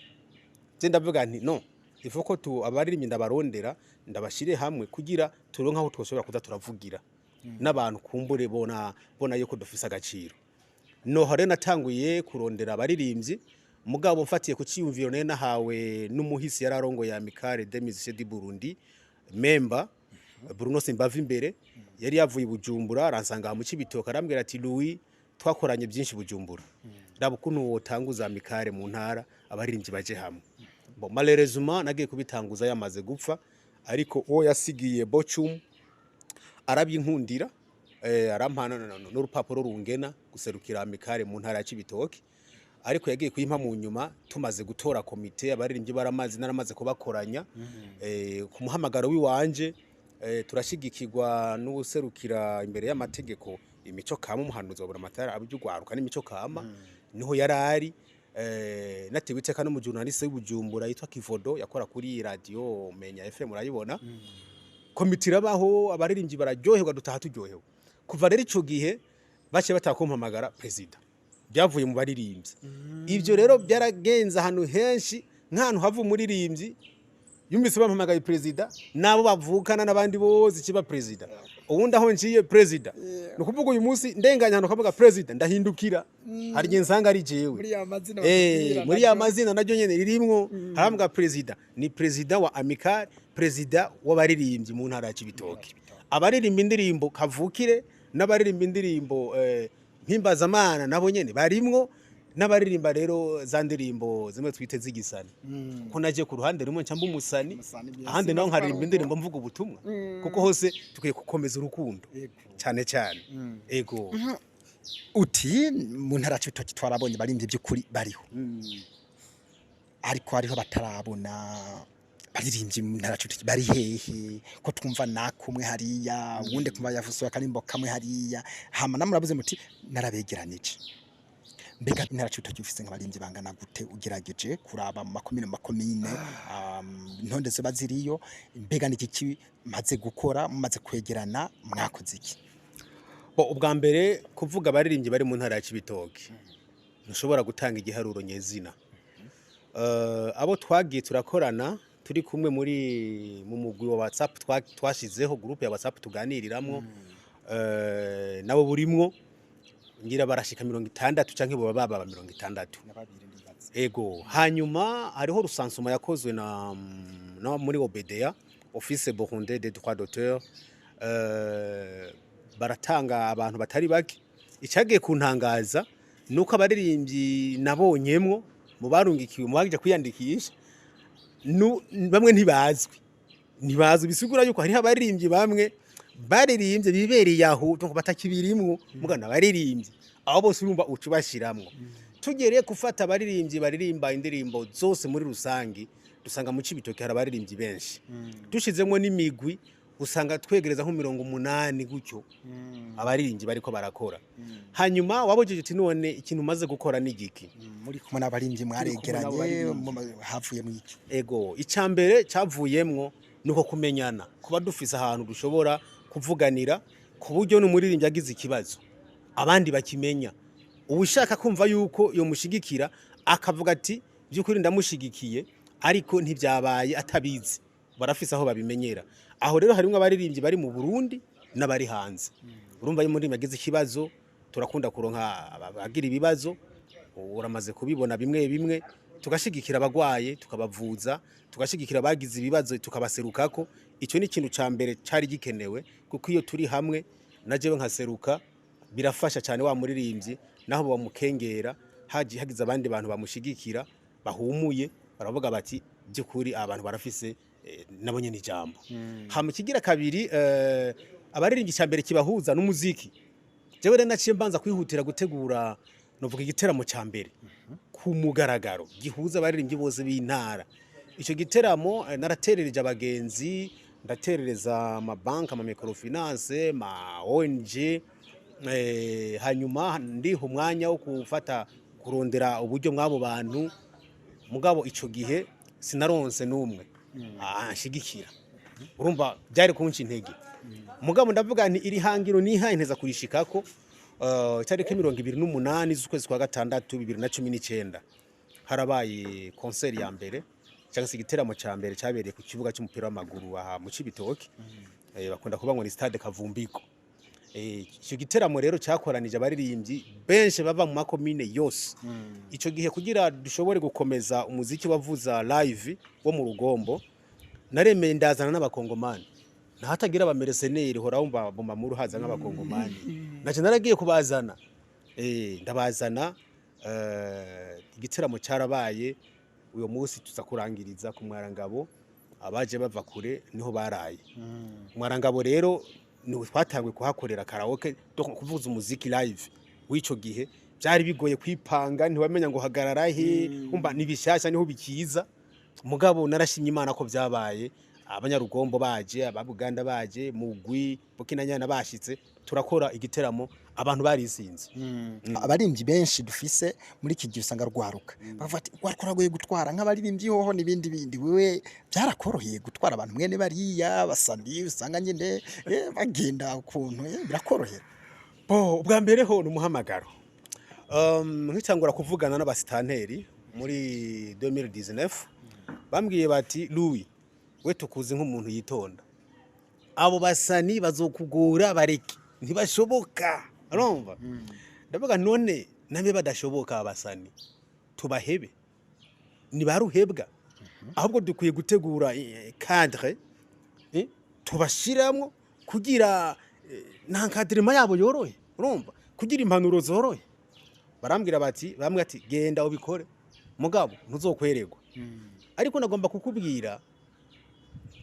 Je ndavuga nti non, il faut ko tu abaririmbyi ndabarondera, ndabashire hamwe kugira turonke aho twoshobora kuza turavugira n'abantu, kumbure bona yuko dufise agaciro. Noho rero natanguye kurondera abaririmbyi, mugabo mfatiye ku ciyumviro nari nahawe n'umuhisi yari arongoye Amicale des Musiciens du Burundi, memba Bruno Simbava imbere, yari yavuye i Bujumbura aransanga mu Cibitoke, arambwira ati: "Louis, twakoranye byinshi Bujumbura, raba ukuntu wotanguza Amicale mu ntara, abaririmbyi baje hamwe." Bon, malheureusement nagiye kubitanguza yamaze gupfa, ariko uwo yasigiye Bochum arabinkundira, arampa n'urupapuro rungena guserukira Amicale mu ntara ya Cibitoke, ariko yagiye kuyimpa mu nyuma tumaze gutora komite, abaririmbyi baramaze naramaze kubakoranya. Ku muhamagaro w'iwanje, turashigikirwa n'ubuserukira imbere y'amategeko imico kama, umuhanuzi wa Buramatari abyugwaruka n'imico kama, niho yarari. Natewe iteka n'umujournaliste w'Ibujumbura yitwa Kivodo, yakora kuri radio Menya FM, urayibona. Komite irabaho, abaririmbyi bararyoherwa, dutaha turyohewe. Kuva rero ico gihe baciye batakumpamagara perezida, byavuye mu baririmbyi. Ibyo rero byaragenze ahantu henshi, nk'ahantu hava umuririmbyi yumvise bampamagaye perezida, nabo bavukana n'abandi bose kiba perezida. Ubundi aho nciye perezida, ni ukuvuga uyu munsi ndenganya ahantu kavuga perezida, ndahindukira, hari igihe nsanga ari jewe. Muri ya mazina Muri ya mazina naryo nyene ririmwo, haravuga perezida, ni perezida wa Amicale, perezida w'abaririmbyi mu ntara ya Cibitoke, abaririmba indirimbo kavukire n'abaririmba indirimbo mpimbazamana nabo nyene barimwo, n'abaririmba rero za ndirimbo zimwe twite z'igisani, kuko naje ku ruhande rumwe nca mba umusani, Umusani, bien ahandi sûr. naho nkaririmba indirimbo mvuga ubutumwa, kuko hose tukwiye gukomeza urukundo cyane cyane. Ego. Uti mu ntara ya Cibitoke twarabonye baririmbyi by'ukuri bariho, ariko hariho batarabona baririmbyi mu ntara ya Cibitoke bari hehe? Ko twumva nakumwe hariya, uwundi kumva yavuze akarimbo kamwe hariya, hama namwe muravuze muti narabegeranije. Mbega intara ya Cibitoke ifise nk'abaririmbyi bangana gute, ugerageje kuraba mu makomine, mu makomine, intonde ziba ziriyo? Mbega ni iki maze gukora, mumaze kwegerana mwakoze iki? Bo, ubwa mbere kuvuga abaririmbyi bari mu ntara ya Cibitoke ntushobora gutanga igiharuro nyezina. Abo twagiye turakorana turi kumwe muri mu mugwi wa WhatsApp, twashizeho groupe ya WhatsApp tuganiriramwo, nabo burimwo. Ngira barashika 60 canke boba baba 60. Na babiri ndibaza. Ego, hanyuma hariho recensement yakozwe na muri OBDA, Office Burundais des droits d'auteur, baratanga abantu batari bake. Icagiye kuntangaza nuko abaririmbyi nabonyemwo mu barungikiwe, mu baje kwiyandikisha, bamwe ntibazwi, bisigura yuko hariho abaririmbyi bamwe baririmbye bibereye aho, donc batakibirimwo, mugana abaririmbyi abo bose urumva uca ubashiramwo. Tugereye gufata abaririmbyi baririmba indirimbo zose muri rusangi, dusanga mu Cibitoke hari abaririmbyi benshi. Dushizemwo n'imigwi, usanga twegereza nko 80 gutyo abaririmbyi bariko barakora. Hanyuma wabujije uti: "None ikintu umaze gukora ni giki?" Muri kumwe n'abaririmbyi, mwaregeranye, n'abaririmbyi. Havuye mu iki? Ego, icambere cavuyemwo nuko kumenyana, kuba dufise ahantu dushobora kuvuganira, ku buryo n'umuririmbyi agize ikibazo abandi bakimenya. Uwushaka kumva yuko yomushigikira akavuga ati: "By'ukuri ndamushigikiye, ariko ntibyabaye atabizi." Barafise aho babimenyera. Aho rero harimwo abaririmbyi bari mu Burundi n'abari hanze. Urumva, iyo umuririmbyi agize ikibazo, turakunda kuronka abagira ibibazo, uramaze kubibona bimwe bimwe, tugashigikira abagwaye tukabavuza, tugashigikira abagize ibibazo tukabaserukako. Icyo ni ikintu ca mbere cari gikenewe, kuko iyo turi hamwe na jewe nkaseruka, birafasha cyane wa muririmbyi naho bamukengera haji hagize abandi bantu bamushigikira bahumuye, baravuga bati: "By'ukuri abantu barafise nabo nyene ijambo." Hama ikigira kabiri, abaririmbyi cya mbere kibahuza n'umuziki. Jewe rero naciye mbanza kwihutira gutegura, novuga, igiteramo ca mbere ku mugaragaro gihuza abaririmbyi bose b'intara. Ico giteramo, naraterereje abagenzi, ndaterereza amabanki, ama microfinance, ma ONG, hanyuma ndiha umwanya wo gufata kurondera uburyo mw'abo bantu. Mugabo ico gihe sinaronse n'umwe anshigikira. Urumva byari kunca intege, mugabo ndavuga nti: "Iri hangiro nihaye nteza kurishikako." Itariki 28 z'ukwezi kwa gatandatu 2019 harabaye concert ya mbere, cyangwa se igiteramo ca mbere, cyabereye ku kibuga cy'umupira w'amaguru aha mu Cibitoke. Bakunda kuvuga ngo ni stade Kavumbiko. Icyo giteramo rero cyakoranije abaririmbyi benshi bava mu makomine yose. Icyo gihe, kugira dushobore gukomeza umuziki wavuza live wo mu Rugombo, naremeye ndazana n'abakongomani. Ntahatagira aba mercenaires, hora wumva mu mamuru haza nk'abakongomani, naje naragiye kubazana, ndabazana. Igiteramo cyarabaye uyo munsi, tuza kurangiriza ku Mwarangabo. Abaje bava kure niho baraye. Mwarangabo rero niho twatanguye kuhakorera karaoke, donc kuvuza umuziki live w'ico gihe. Byari bigoye kwipanga, ntiwamenya ngo hagarara he, umva ni bishasha, niho bikiza. Mugabo narashimye Imana ko byabaye, abanyarugombo baje, ababuganda baje, mugwi Bukinanyana bashitse, turakora igiteramo, abantu barisinze. Abaririmbyi benshi dufise muri iki gihe usanga rwaruka bavuga ati: "Rwaruka ruragoye gutwara nk'abaririmbyi hoho n'ibindi bindi." Wewe byarakoroheye gutwara abantu mwene bariya basani usanga nyine bagenda ukuntu, birakorohera? Bo, ubwa mbere ho ni umuhamagaro. Nkitangura kuvugana n'abasitanteri muri 2019, bambwiye bati: "Louis, we tukuzi nk'umuntu yitonda, abo basani bazokugora, bareke, ntibashoboka." Urumva, ndavuga: "None nabe badashoboka, abasani tubahebe?" Ni baruhebwa, ahubwo dukwiye gutegura cadre tubashiramwo kugira na encadrement yabo yorohe, urumva, kugira impanuro zorohe. Barambwira bati, bamwe ati: "Genda ubikore, mugabo ntuzokwererwa." Ariko nagomba kukubwira,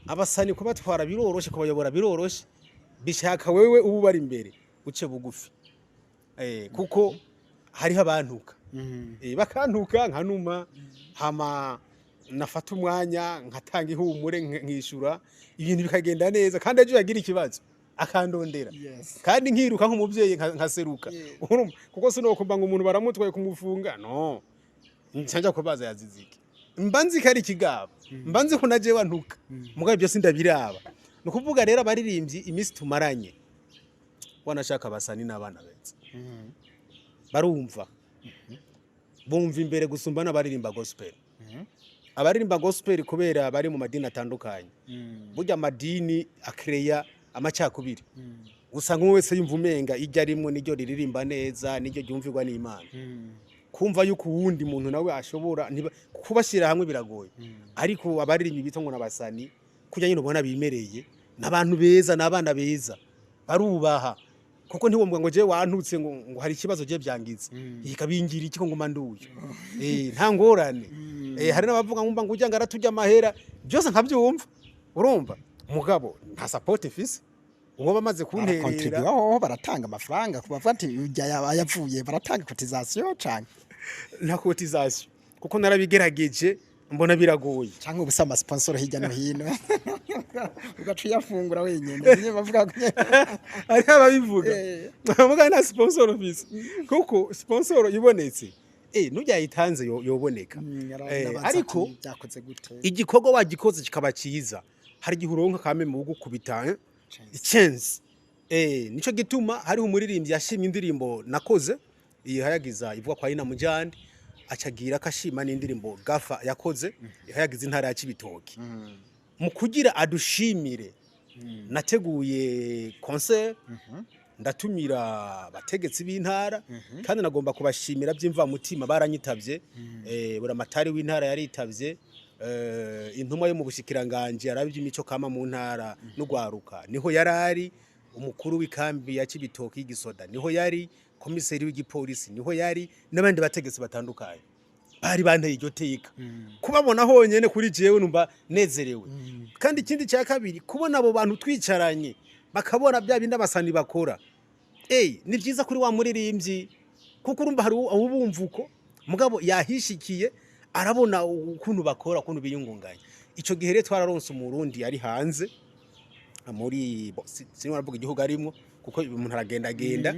abasani kubatwara biroroshe, kubayobora biroroshe, bishaka wewe ubu bari imbere uce bugufi, kuko hariho abantuka, bakantuka nkanuma, hama nafata umwanya nkatanga ihumure, nkishura, ibintu bikagenda neza. Kandi ejo yagira ikibazo akandondera, kandi nkiruka nk'umuvyeyi, nkaseruka. Urumva, kuko sinokumva ngo umuntu baramutwaye kumufunga, no nshanja kubaza yazize iki. Mba nzi ko ari ikigabo, mba nzi ko naje wantuka, mugabo ibyo sindabiraba. Ni ukuvuga rero, abaririmbyi iminsi tumaranye, wanashaka abasani n'abana beza, barumva, bumva imbere gusumba n'abaririmba gospel. Abaririmba gospel, kubera bari mu madini atandukanye, burya amadini akereya amacakubiri. Usanga umwe wese yumva umenga iryo arimwo niryo riririmba neza, niryo ryumvirwa n'Imana. Kumva yuko uwundi muntu nawe ashobora kubashyira hamwe biragoye. Ariko abaririmbyi bita ngo n'abasani, kurya nyine ubona bimereye, n'abantu beza, n'abana beza, barubaha. Kuko ntiwombwa ngo je wantutse ngo hari ikibazo je byangize, ikabingira iki ko nguma nduye, nta ngorane. Hari n'abavuga ngo ngo ujya ngo araturya amahera, byose nkabyumva, urumva, mugabo nta support mfise. Uwo bamaze kunterera Barakontribuwa hoho, baratanga amafaranga ku bavuga ati ujya yavuye, baratanga cotisation canke? Nta cotisation, kuko narabigerageje mbona biragoye. Canke ubusa ama sponsor hirya no hino, ugaca uyafungura wenyene, niyo bavuga ko Hariho ababivuga. Muga nta sponsor mfise, kuko sponsor ibonetse, nujya yitanze yoboneka. Ariko byakoze gute? Igikorwa wagikoze kikaba cyiza, hari igihe uronka kame mu gukubita chance. Nico gituma hariho umuririmbyi yashimye indirimbo nakoze ihayagiza ivuga kwa Ina Mujandi, acagira akashima n'indirimbo Gafa yakoze ihayagiza intara ya Cibitoki. Mu kugira adushimire, nateguye concert, ndatumira abategetsi b'intara, kandi nagomba kubashimira by'imvamutima, baranyitavye. Buramatari w'intara yaritavye, intumwa yo mu bushikiranganje araba iby'imico kama mu ntara n'ugwaruka niho yarari, umukuru w'ikambi ya Cibitoki y'igisoda niho yari, komiseri w'igipolisi niho yari, n'abandi bategetsi batandukanye bari banteye iryo teka. Kubabona honyene kuri jewe numva nezerewe. Kandi ikindi cya kabiri, kubona abo bantu twicaranye bakabona bya bindi abasani bakora, ni byiza kuri wa muririmbyi, kuko urumva hari ubumva uko mugabo yahishikiye, arabona ukuntu bakora, ukuntu biyungunganya. Ico gihe rero twararonse umurundi ari hanze muri sinaravuga igihugu arimwo, kuko umuntu aragendagenda.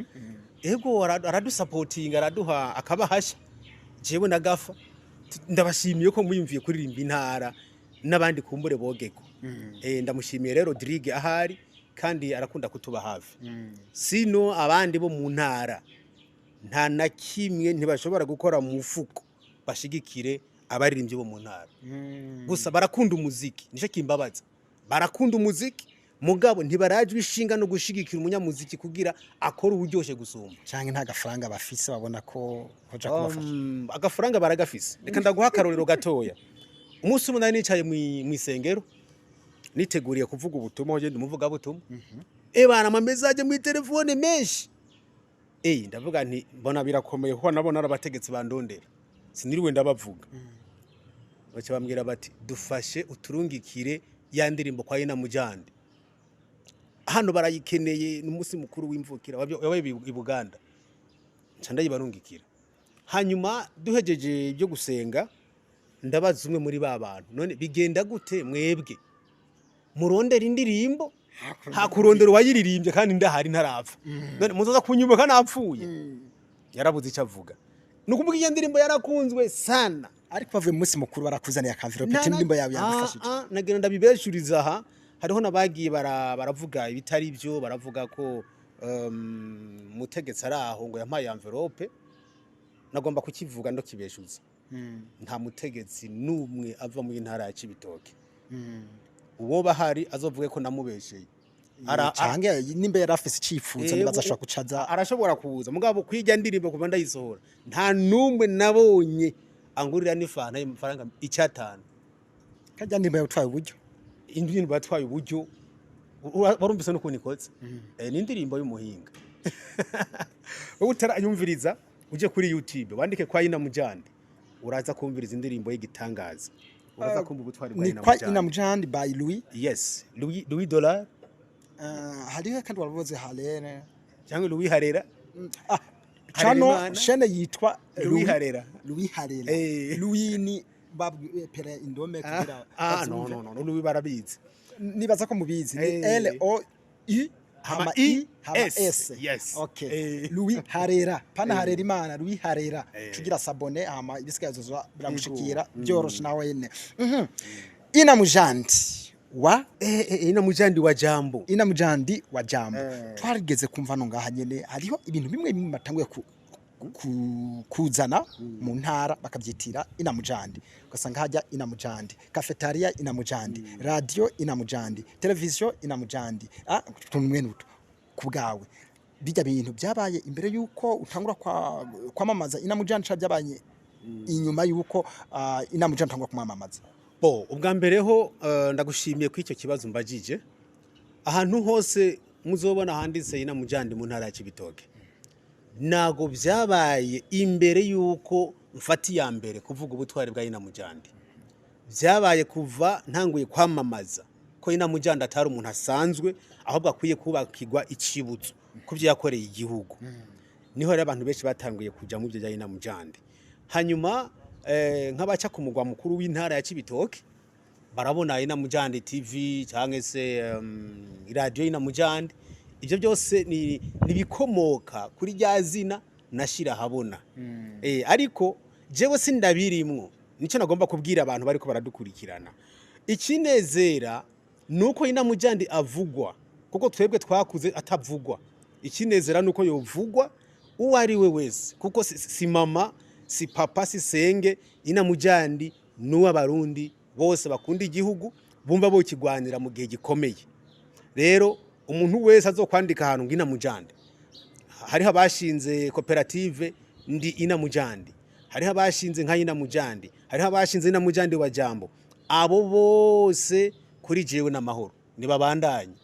Ego, aradusapotinga, araduha akabahasha jewe na Gafa. Ndabashimiye ko muyumviye kuririmba intara n'abandi kumbure bogego. Ndamushimiye rero Rodrigue ahari, kandi arakunda kutuba hafi. Sino abandi bo mu ntara nta na kimwe ntibashobora gukora mu mufuko bashigikire abaririmbyi bo mu ntara. Gusa barakunda umuziki, nicyo kimbabaza, barakunda umuziki, mugabo ntibarajwe ishinga no gushigikira umunyamuziki kugira akore uburyoshe gusumba. Canke nta gafaranga bafise babona ko hoja kubafasha? Agafaranga baragafise. Reka ndaguha akarorero gatoya. Umunsi umwe nari nicaye mw'isengero niteguriye kuvuga ubutumwa, ugenda umuvuga butumwa, bana ama message mu telefone menshi. Ndavuga nti mbona birakomeye, kuko nabona ari abategetsi bandondera, siniriwe ndabavuga. Baca bambwira bati dufashe uturungikire ya ndirimbo kwa Ina Mujande, hano barayikeneye, n'umunsi mukuru w'imvukira wabaye i Buganda. Nca ndayibarungikira. Hanyuma duhejeje ibyo gusenga, ndabaza umwe muri ba bantu: none bigenda gute mwebwe murondera indirimbo hakurondera uwayiririmbye, kandi ndahari ntarapfa? None muzoza kunyubuka napfuye? Yarabuze icyo avuga. Ni ukuvuga iyo ndirimbo yarakunzwe sana. Ariko bavuye mu munsi mukuru barakuzaniye aka enveloppe, indirimbo yawe yagufashije. Nagira ndabibeshuriza aha, hariho n'abagiye baravuga ibitari byo, baravuga ko mutegetsi ari aho ngo yampaye enveloppe. Nagomba kukivuga ndokibeshuza: nta mutegetsi n'umwe ava mu ntara ya Cibitoke. Uwo bahari azovuge ko namubesheye. Canke nimba yari afise icifuzo, nibaza ashobora kucaza. Arashobora kuza, mugabo kwirya ndirimbo kuva ndayisohora nta n'umwe nabonye angurira n'ifanta y'amafaranga icyatanu. Karya ndirimbo yatwaye uburyo. Indirimbo yatwaye uburyo, warumvise n'ukuntu ikoze. Ni indirimbo y'umuhinga. Wowe utarayumviriza, uje kuri YouTube wandike kwa Ina Mujande, uraza kumviriza indirimbo y'igitangaza, uraza kumva ubutwari bwa Ni Ina kwa Mujande. Ina Mujandi by Louis. Yes, Louis Dollar. Hariho kandi waravuze Harere. Cyangwa Louis Harera. Ah, Harerimana. cano chaîne yitwa Louis Harera. Louis Harera. Louis ni babwepera indome kugira No. bazumve. No, Louis barabizi. Nibaza ko mubizi, ni L O U hama hama I I hama S. S. Yes. Okay. Louis Harera, pana Harera Imana, Louis Harera. Tugira s'abonner, hama ibisigaye zozwa biragushikira byoroshe nawe nyene. Ina Mujandi wa Ina Mujandi wa Jambo. Ina Mujandi wa Jambo. Twarigeze kumva no ngaha nyene hariho ibintu bimwe bimwe batanguye kuzana mu ntara bakabyitira Ina Mujandi, ugasanga hajya Ina Mujandi cafetaria, Ina Mujandi radio, Ina Mujandi television, Ina Mujandi utuntu mwene utu. Ku bwawe, bijya bintu byabaye imbere yuko utangura kwamamaza Inamujandi, canke byabaye inyuma yuko Inamujandi utangura kumwamamaza? Bo, ubwa mbere ho ndagushimiye ko icyo kibazo mbajije. Ahantu hose muzobona handitse Inamujandi mu ntara ya Cibitoke, ntago byabaye imbere yuko mfata iya mbere kuvuga ubutwari bwa Inamujandi. Byabaye kuva ntanguye kwamamaza ko Inamujandi atari umuntu asanzwe, ahubwo akwiye kubakirwa icibutso ku byo yakoreye igihugu. Niho rero abantu benshi batanguye kujya mu byo bya Inamujandi. Hanyuma nk'abaca ku mugwa mukuru w'intara ya Cibitoke barabona Inamujandi TV cyangwa se iradiyo Inamujandi. Ibyo byose ni nibikomoka kuri rya zina nashira habona. Ariko jewe sindabirimwo, nicyo nagomba kubwira abantu bariko baradukurikirana. Ikinezera nuko Inamujandi avugwa, kuko twebwe twakuze atavugwa. Ikinezera nuko yovugwa uwo ari we wese, kuko si mama, si papa, si senge. Inamujandi n'uw'Abarundi bose bakunda igihugu, bumva bokigwanira mu gihe gikomeye. Rero umuntu wese azokwandika ahantu ngo Inamujandi, hariho abashinze koperative ndi Inamujandi, hariho abashinze nka Inamujandi, hariho abashinze Inamujandi wa Jambo, abo bose kuri jewe n'amahoro nibabandanye.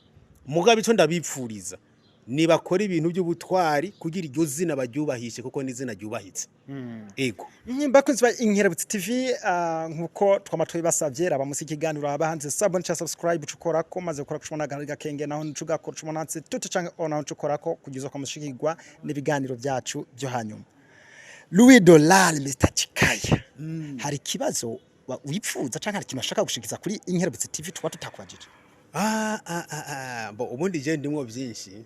Mugabo ico ndabipfuriza, nibakora ibintu by'ubutwari kugira iryo zina baryubahishe, kuko ni izina ryubahitse. Ego. Bakunzi ba Inkerebutsi TV, nkuko twama tubibasavye, raba musi ikiganiro haba hanze s'abonner ca subscribe, ucukorako maze gukora kucubona gakenge, naho ncugakora ucubona hanze tutu canke on, naho ncukorako kugeza ko mushikirwa n'ibiganiro byacu byo hanyuma. Louis Dollar Mr Chikaya, hari ikibazo wipfuza canke hari ikintu ashaka gushikiza kuri Inkerebutsi TV tuba tutakubajije? Ah, ah, ah, ah. Bo, ubundi je ndimwo byinshi,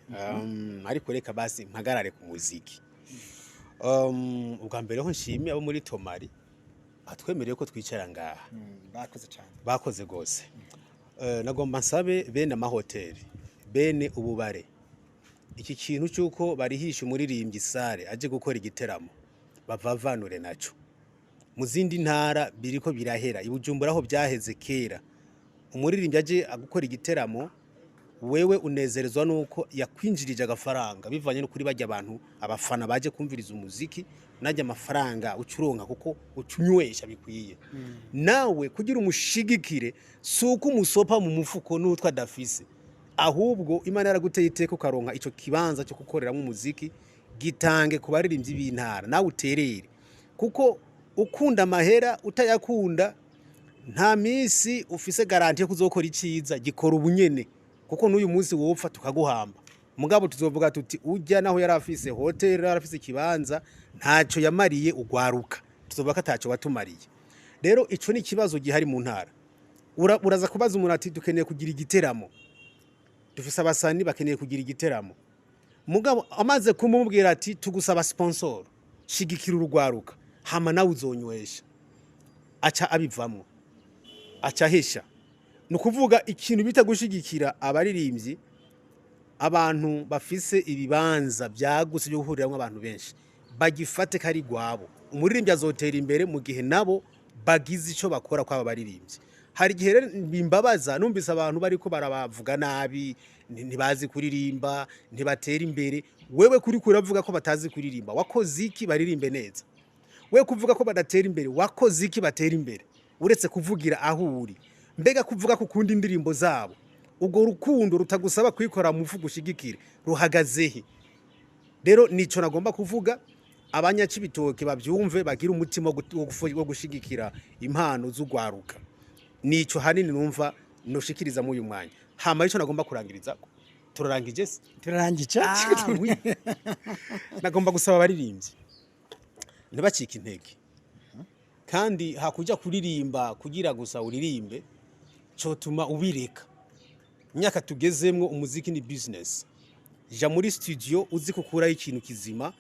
ariko reka basi mpagarare ku muziki. Ubwa mbere ho nshimiye abo muri Tomari batwemereye ko twicara ngaha. Bakoze cyane. Bakoze gose. Nagomba nsabe bene amahoteli, bene ububare, iki kintu cy'uko barihisha umuririmbyi salle aje gukora igiteramo, bavavanure naco. Mu zindi ntara biriko birahera, i Bujumbura aho byaheze kera. Umuririmbyi aje gukora igiteramo, wewe unezerezwa nuko yakwinjirije agafaranga bivanye no kuri bajya abantu, abafana baje kumviriza umuziki, najya amafaranga ucuronka kuko ucunywesha bikwiye. Nawe kugira umushigikire si uko umusopa mu mufuko n'utwo adafise, ahubwo Imana yaraguteye iteka ukaronka ico kibanza cyo gukoreramo umuziki, gitange ku baririmbyi b'intara, nawe uterere. Kuko ukunda amahera utayakunda, nta minsi ufise garantie yo kuzokora iciza. Gikora ubunyene, kuko n'uyu munsi wopfa tukaguhamba, mugabo tuzovuga tuti ujya naho yari afise hotel, yari afise ikibanza, ntaco yamariye ugwaruka, tuzovuga ko ataco watumariye. Rero ico ni ikibazo gihari mu ntara. Uraza kubaza umuntu ati dukeneye kugira igiteramo, dufise abasani bakeneye kugira igiteramo, mugabo amaze kumubwira ati tugusaba sponsor, shigikira urugwaruka, hama nawe uzonywesha, aca abivamwo, aca ahesha. Ni ukuvuga ikintu bita gushigikira abaririmbyi, abantu bafise ibibanza byagutse byo guhuriramwo abantu benshi bagifate ko ari gwabo. Umuririmbyi azotera imbere mu gihe nabo bagize ico bakora kwaba baririmbyi. Hari igihe rero bimbabaza numvise abantu bariko barabavuga nabi, ntibazi kuririmba, ntibatera imbere. Wewe kuri kuravuga ko batazi kuririmba, wakoze iki baririmbe neza? We kuvuga ko badatera imbere, wakoze iki batera imbere, uretse kuvugira aho uri? Mbega kuvuga ko ukunda indirimbo zabo, ubwo rukundo rutagusaba kwikora mu mufuko ushigikire ruhagaze he? Rero nico nagomba kuvuga, Abanyacibitoke bavyumve, bagira umutima wo gushigikira impano z'ugwaruka. Nico hanini numva noshikiriza muri uyu mwanya. Hama ico nagomba kurangirizako, turarangije se? Turarangije. Ah, oui. Nagomba gusaba abaririmbyi ntibacike intege, kandi hakuja kuririmba kugira gusa uririmbe cotuma ubireka. Imyaka tugezemwo, umuziki ni business. Ja muri studio uzi kukuraho ikintu kizima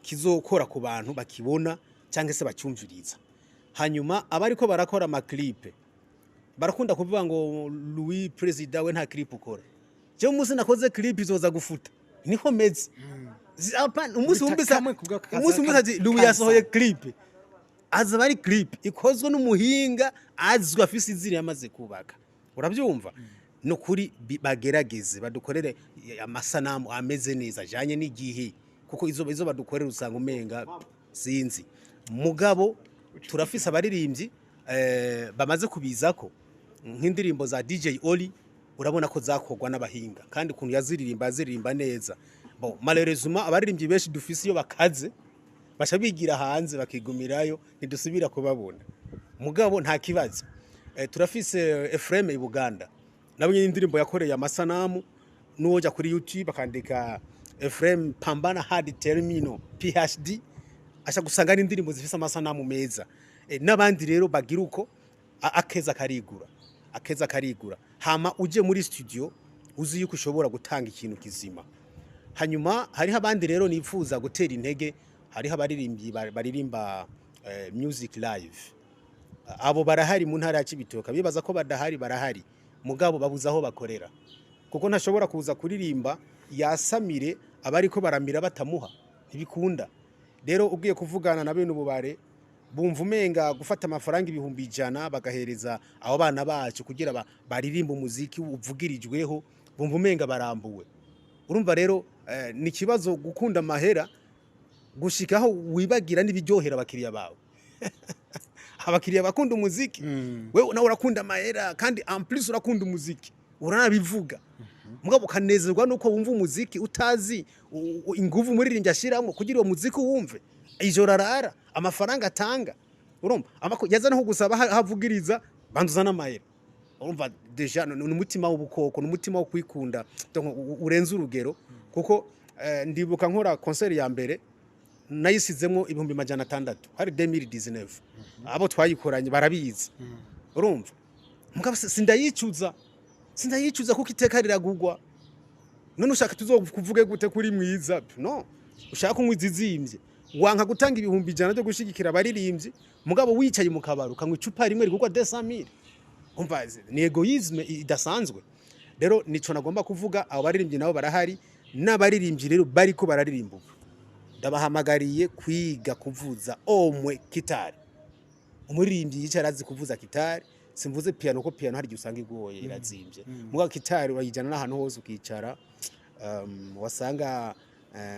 kizokora ku bantu bakibona cyangwa se bacyumviriza. Hanyuma abariko barakora ama clip, barakunda kuvuga ngo Louis President we nta clip ukora. Jewe umunsi nakoze clip izoza gufuta, niho meze. Umunsi Bita wumvise kamwe kubwa kaza umunsi wumvise ati Louis kaza. yasohoye clip, azaba ari clip ikozwe n'umuhinga azwi, afise izina yamaze kubaka, urabyumva. No kuri bagerageze badukorere amasanamu ameze neza ajanye n'igihe, kuko izo badukorera usanga umenga sinzi. Mugabo turafise abaririmbyi bamaze kubizako, nk'indirimbo za DJ Oli, urabona ko zakorwa n'abahinga kandi ukuntu yaziririmba aziririmba neza. Bon, malheureusement abaririmbyi benshi dufise iyo bakaze baca bigira hanze bakigumirayo, ntidusubira kubabona. Mugabo nta kibazo. Turafise Ephraim i Buganda, nabo nyine indirimbo yakoreye amasanamu, n'uwoja kuri YouTube akandika Ephraim Pambana Hard Terminal PhD asha gusanga ari indirimbo zifise amasanamu meza. N'abandi rero bagira uko akeza karigura, akeza karigura. Hama uje muri studio uzi yuko ushobora gutanga ikintu kizima. Hanyuma hariho abandi rero nifuza gutera intege, hariho abaririmbyi baririmba music live. Abo barahari mu ntara ya Cibitoke, bibaza ko badahari, barahari, mugabo babuze aho bakorera, kuko ntashobora kuza kuririmba yasamire abariko baramira batamuha, ntibikunda. Rero ugiye kuvugana na bene ububare bumva umenga gufata amafaranga 100,000 bagahereza abo bana bacu kugira baririmbe umuziki uvugirijweho, bumva umenga barambuwe. Urumva rero ni ikibazo gukunda amahera gushikaho wibagira n'ibiryohera abakiriya bawe. Abakiriya bakunda umuziki, wewe nawe urakunda amahera, kandi en plus urakunda umuziki, uranabivuga, mugabo ukanezerwa nuko wumva umuziki utazi inguvu umuririmbyi ashiramo kugira uwo muziki uwumve, ijoro arara, amafaranga atanga. Urumva yaza no kugusaba havugiriza, banduza n'amahera. Urumva déjà ni umutima w'ubukoko, ni umutima wo kwikunda, donc urenze urugero. Kuko ndibuka nkora concert ya mbere nayisizemo 600,000, hari 2019, abo twayikoranye barabizi. Urumva mugabo sindayicuza, sindayicuza, kuko iteka riragugwa. None ushaka tuzokuvuge gute kuri mwiza? No ushaka kunywa izizimbye, wanka gutanga 100,000 byo gushigikira abaririmbyi, mugabo wicaye mu kabaro ukanywa icupa rimwe rigurwa 200,000. Umva, ni égoïsme idasanzwe. Rero nico nagomba kuvuga, abo baririmbyi nabo barahari. N'abaririmbyi rero bariko bararirimba ubu, ndabahamagariye kwiga kuvuza omwe kitari. Umuririmbyi yicara azi kuvuza kitari, simvuze piano, ko piano hari igihe usanga igoye, irazimbye. Mugabo kitari urayijyana n'ahantu hose ukicara, wasanga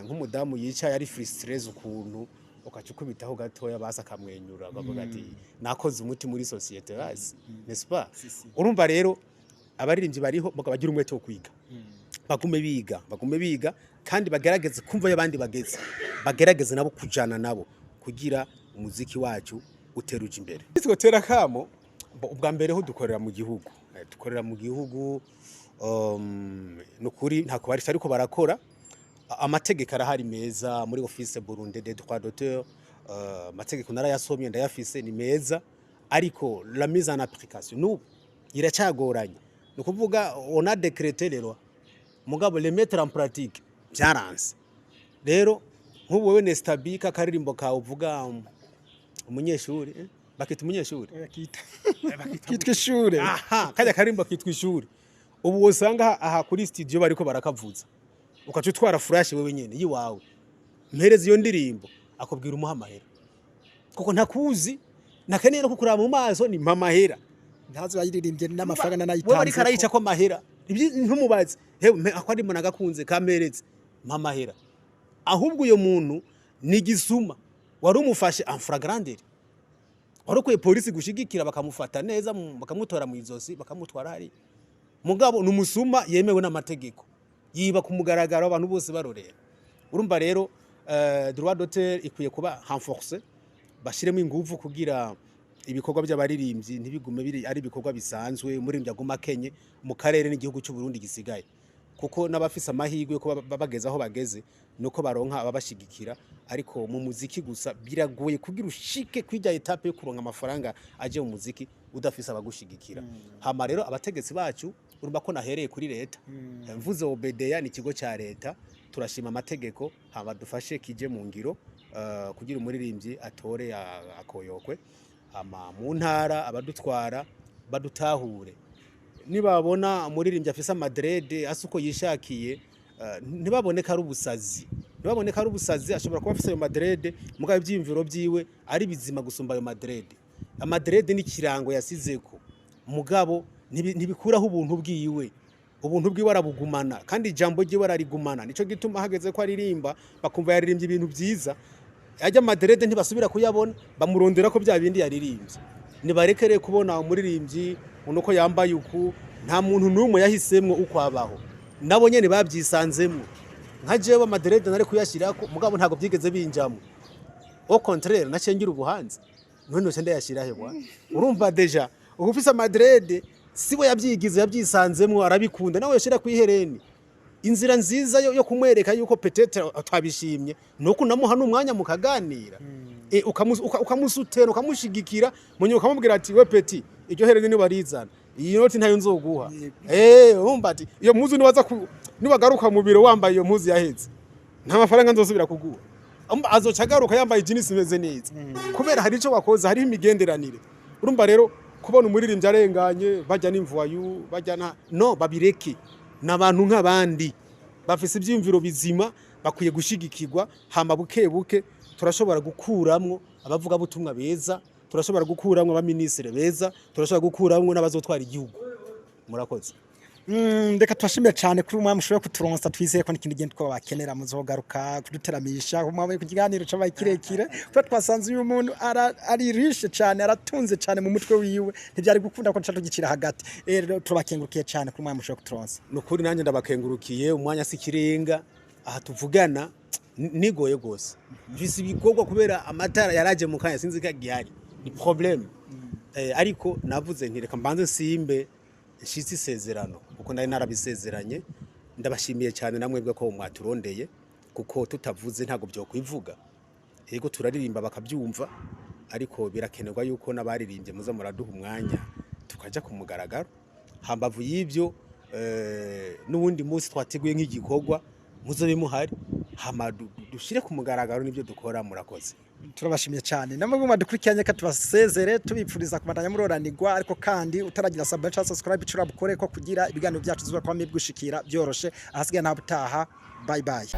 nk'umudamu yicaye ari frustré ukuntu, ukaca ukubitaho gatoya basi akamwenyura, akavuga ati nakoze umuti muri société basi, n'est-ce pas? Urumva rero abaririmbyi bariho, mugabo bagira umwete wo kwiga, bagume biga, bagume biga, kandi bagerageze kumva ayo abandi bageze, bagerageze nabo kujana nabo kugira umuziki wacu uteruje imbere. Twotera kamo ubwa mbere ho dukorera mu gihugu. Dukorera mu gihugu, nukuri ntako bari ariko barakora. Amategeko arahari meza muri Office Burundi des droits d'auteur, amategeko narayasomye, ndayafise, ni meza, ariko la mise en application n'ubu iracyagoranye. Ni ukuvuga on a décrété les lois, mugabo les mettre en pratique byaranze. Rero nk'ubu wewe Nestabi, kakaririmbo kawe uvuga umunyeshuri, bakita umunyeshuri. Kitwa ishure. Aha kajya karimbo kitwa ishuri, ubu wosanga aha kuri studio bariko barakavuza, ukaca utwara flash wewe nyene yiwawe, mpereza iyo ndirimbo, akubwira umuha amahera, kuko ntakuzi, ntakeneye no kukuraba mu maso, ni mpa amahera. Ntazi bayiririmbye n'amafaranga Wewe nanayitanze. Ariko arayica ko amahera. Ibyo ntumubaze, hewe ako ari nagakunze kamperetse, mpa amahera. Ahubwo uyo muntu ni gisuma wari umufashe en flagrant délit, wari ukwiye polisi gushigikira bakamufata neza, bakamutora mu izosi bakamutwara hariya. Mugabo ni umusuma yemewe n'amategeko, yiba ku mugaragaro abantu bose barorera. Urumva rero droit d'auteur ikwiye kuba renforcé, bashiremo inguvu kugira ibikorwa by'abaririmbyi ntibigume biri ari ibikorwa bisanzwe, umuririmbyi aguma akenye mu karere n'igihugu cy'u Burundi gisigaye, kuko n'abafise amahirwe yo kuba bageze aho bageze nuko baronka ababashigikira. Ariko mu muziki gusa biragoye kugira ushike kwirya étape yo kuronka amafaranga aje mu muziki udafise abagushigikira. Hama rero abategetsi bacu, urumva ko nahereye kuri leta, mvuze OBDA ni ikigo cya leta, turashima amategeko, hama dufashe kije mu ngiro kugira umuririmbyi atore akoyokwe. Hama mu ntara abadutwara badutahure, nibabona umuririmbyi afise amadreads asa uko yishakiye, ntibabone ko ari ubusazi, ntibabone ko ari ubusazi. Ashobora kuba afise ayo madreads, mugabo ivyiyumviro vyiwe ari bizima gusumba ayo madreads. Amadreads ni ikirango yasizeko, mugabo Ntibikuraho ubuntu bwiwe. Ubuntu bwiwe arabugumana, kandi ijambo ryiwe ararigumana. Nico gituma hageze ko aririmba, bakumva yaririmbye ibintu byiza, ajya ama dreads ntibasubira kuyabona, bamurondera ko bya bindi yaririmbye. Nibarekere kubona umuririmbyi uko yambaye uku. Nta muntu n'umwe yahisemwo uko abaho, nabo nyene babyisanzemwo. Nka jewe ama dreads nari kuyashyirako, mugabo ntabwo byigeze binjamo. Au contraire, naciye ngira ubuhanzi. None noce ndayashirahe bwana? Urumva déjà uba ufise ama dreads, siwe yabyigize, yabyisanzemwo, arabikunda. Nawe yoshira kwihereni. Inzira nziza yo kumwereka yuko peut-être atabishimye nuko unamuha n'umwanya mukaganira, ukamusutera, ukamushigikira, munyuma ukamubwira ati: "We petit, iryo hereni nibarizana, iyi noti ntayo nzoguha." Urumva ati iyo mpuzu niwaza niwagaruka mu biro wambaye iyo mpuzu yaheze, nta mafaranga nzosubira kuguha. Azoca agaruka yambaye ijinisi imeze neza, kubera hari ico wakoze, hariho imigenderanire. Urumva rero, kubona umuririmbyi arenganye, bajya n'imvuwayu bajya na no babireke. Ni abantu nk'abandi bafise ivyiyumviro bizima, bakwiye gushigikirwa. Hama buke buke turashobora gukuramwo abavugabutumwa beza, turashobora gukuramwo abaminisitiri beza, turashobora gukuramwo n'abazotwara igihugu. Murakoze. Reka tubashimire cyane kuri umwami mushoboye kuturonsa. Twizeye ko n'ikindi gihe twabakenera muzogaruka kuduteramisha umwami ku kiganiro cabaye kirekire, kuko twasanze uyu muntu ari riche cyane, aratunze cyane mu mutwe wiwe, ntibyari gukunda ko nca tugicira hagati. Rero turabakengurukiye cyane kuri umwami mushoboye kuturonsa. Nukuri nanjye ndabakengurukiye. Umwanya si ikirenga, aha tuvugana nigoye gose, mfise ibikorwa kubera amatara yaraje mu kanya, sinzi ko agihari, ni problème. Ariko navuze nti reka mbanze nsimbe nshitse isezerano, kuko nari narabisezeranye. Ndabashimiye cyane namwebwe ko mwaturondeye, kuko tutavuze ntabwo byokwivuga. Yego, turaririmba bakabyumva, ariko birakenerwa yuko n'abaririmbye muza muraduha umwanya tukaja ku mugaragaro. Hambavu y'ibyo, n'uwundi munsi twateguye nk'igikorwa muzobe muhari, hama dushire ku mugaragaro n'ibyo dukora. Murakoze. Turabashimiye cyane namwe mwadukurikiranye. Ka tubasezere tubipfuriza kubandanya muroranirwa, ariko kandi utaragira subscribe cyangwa subscribe curabukore ko kugira ibiganiro byacu zuba kwamye bigushikira byoroshe. Ahasigaye nta butaha. Bye bye.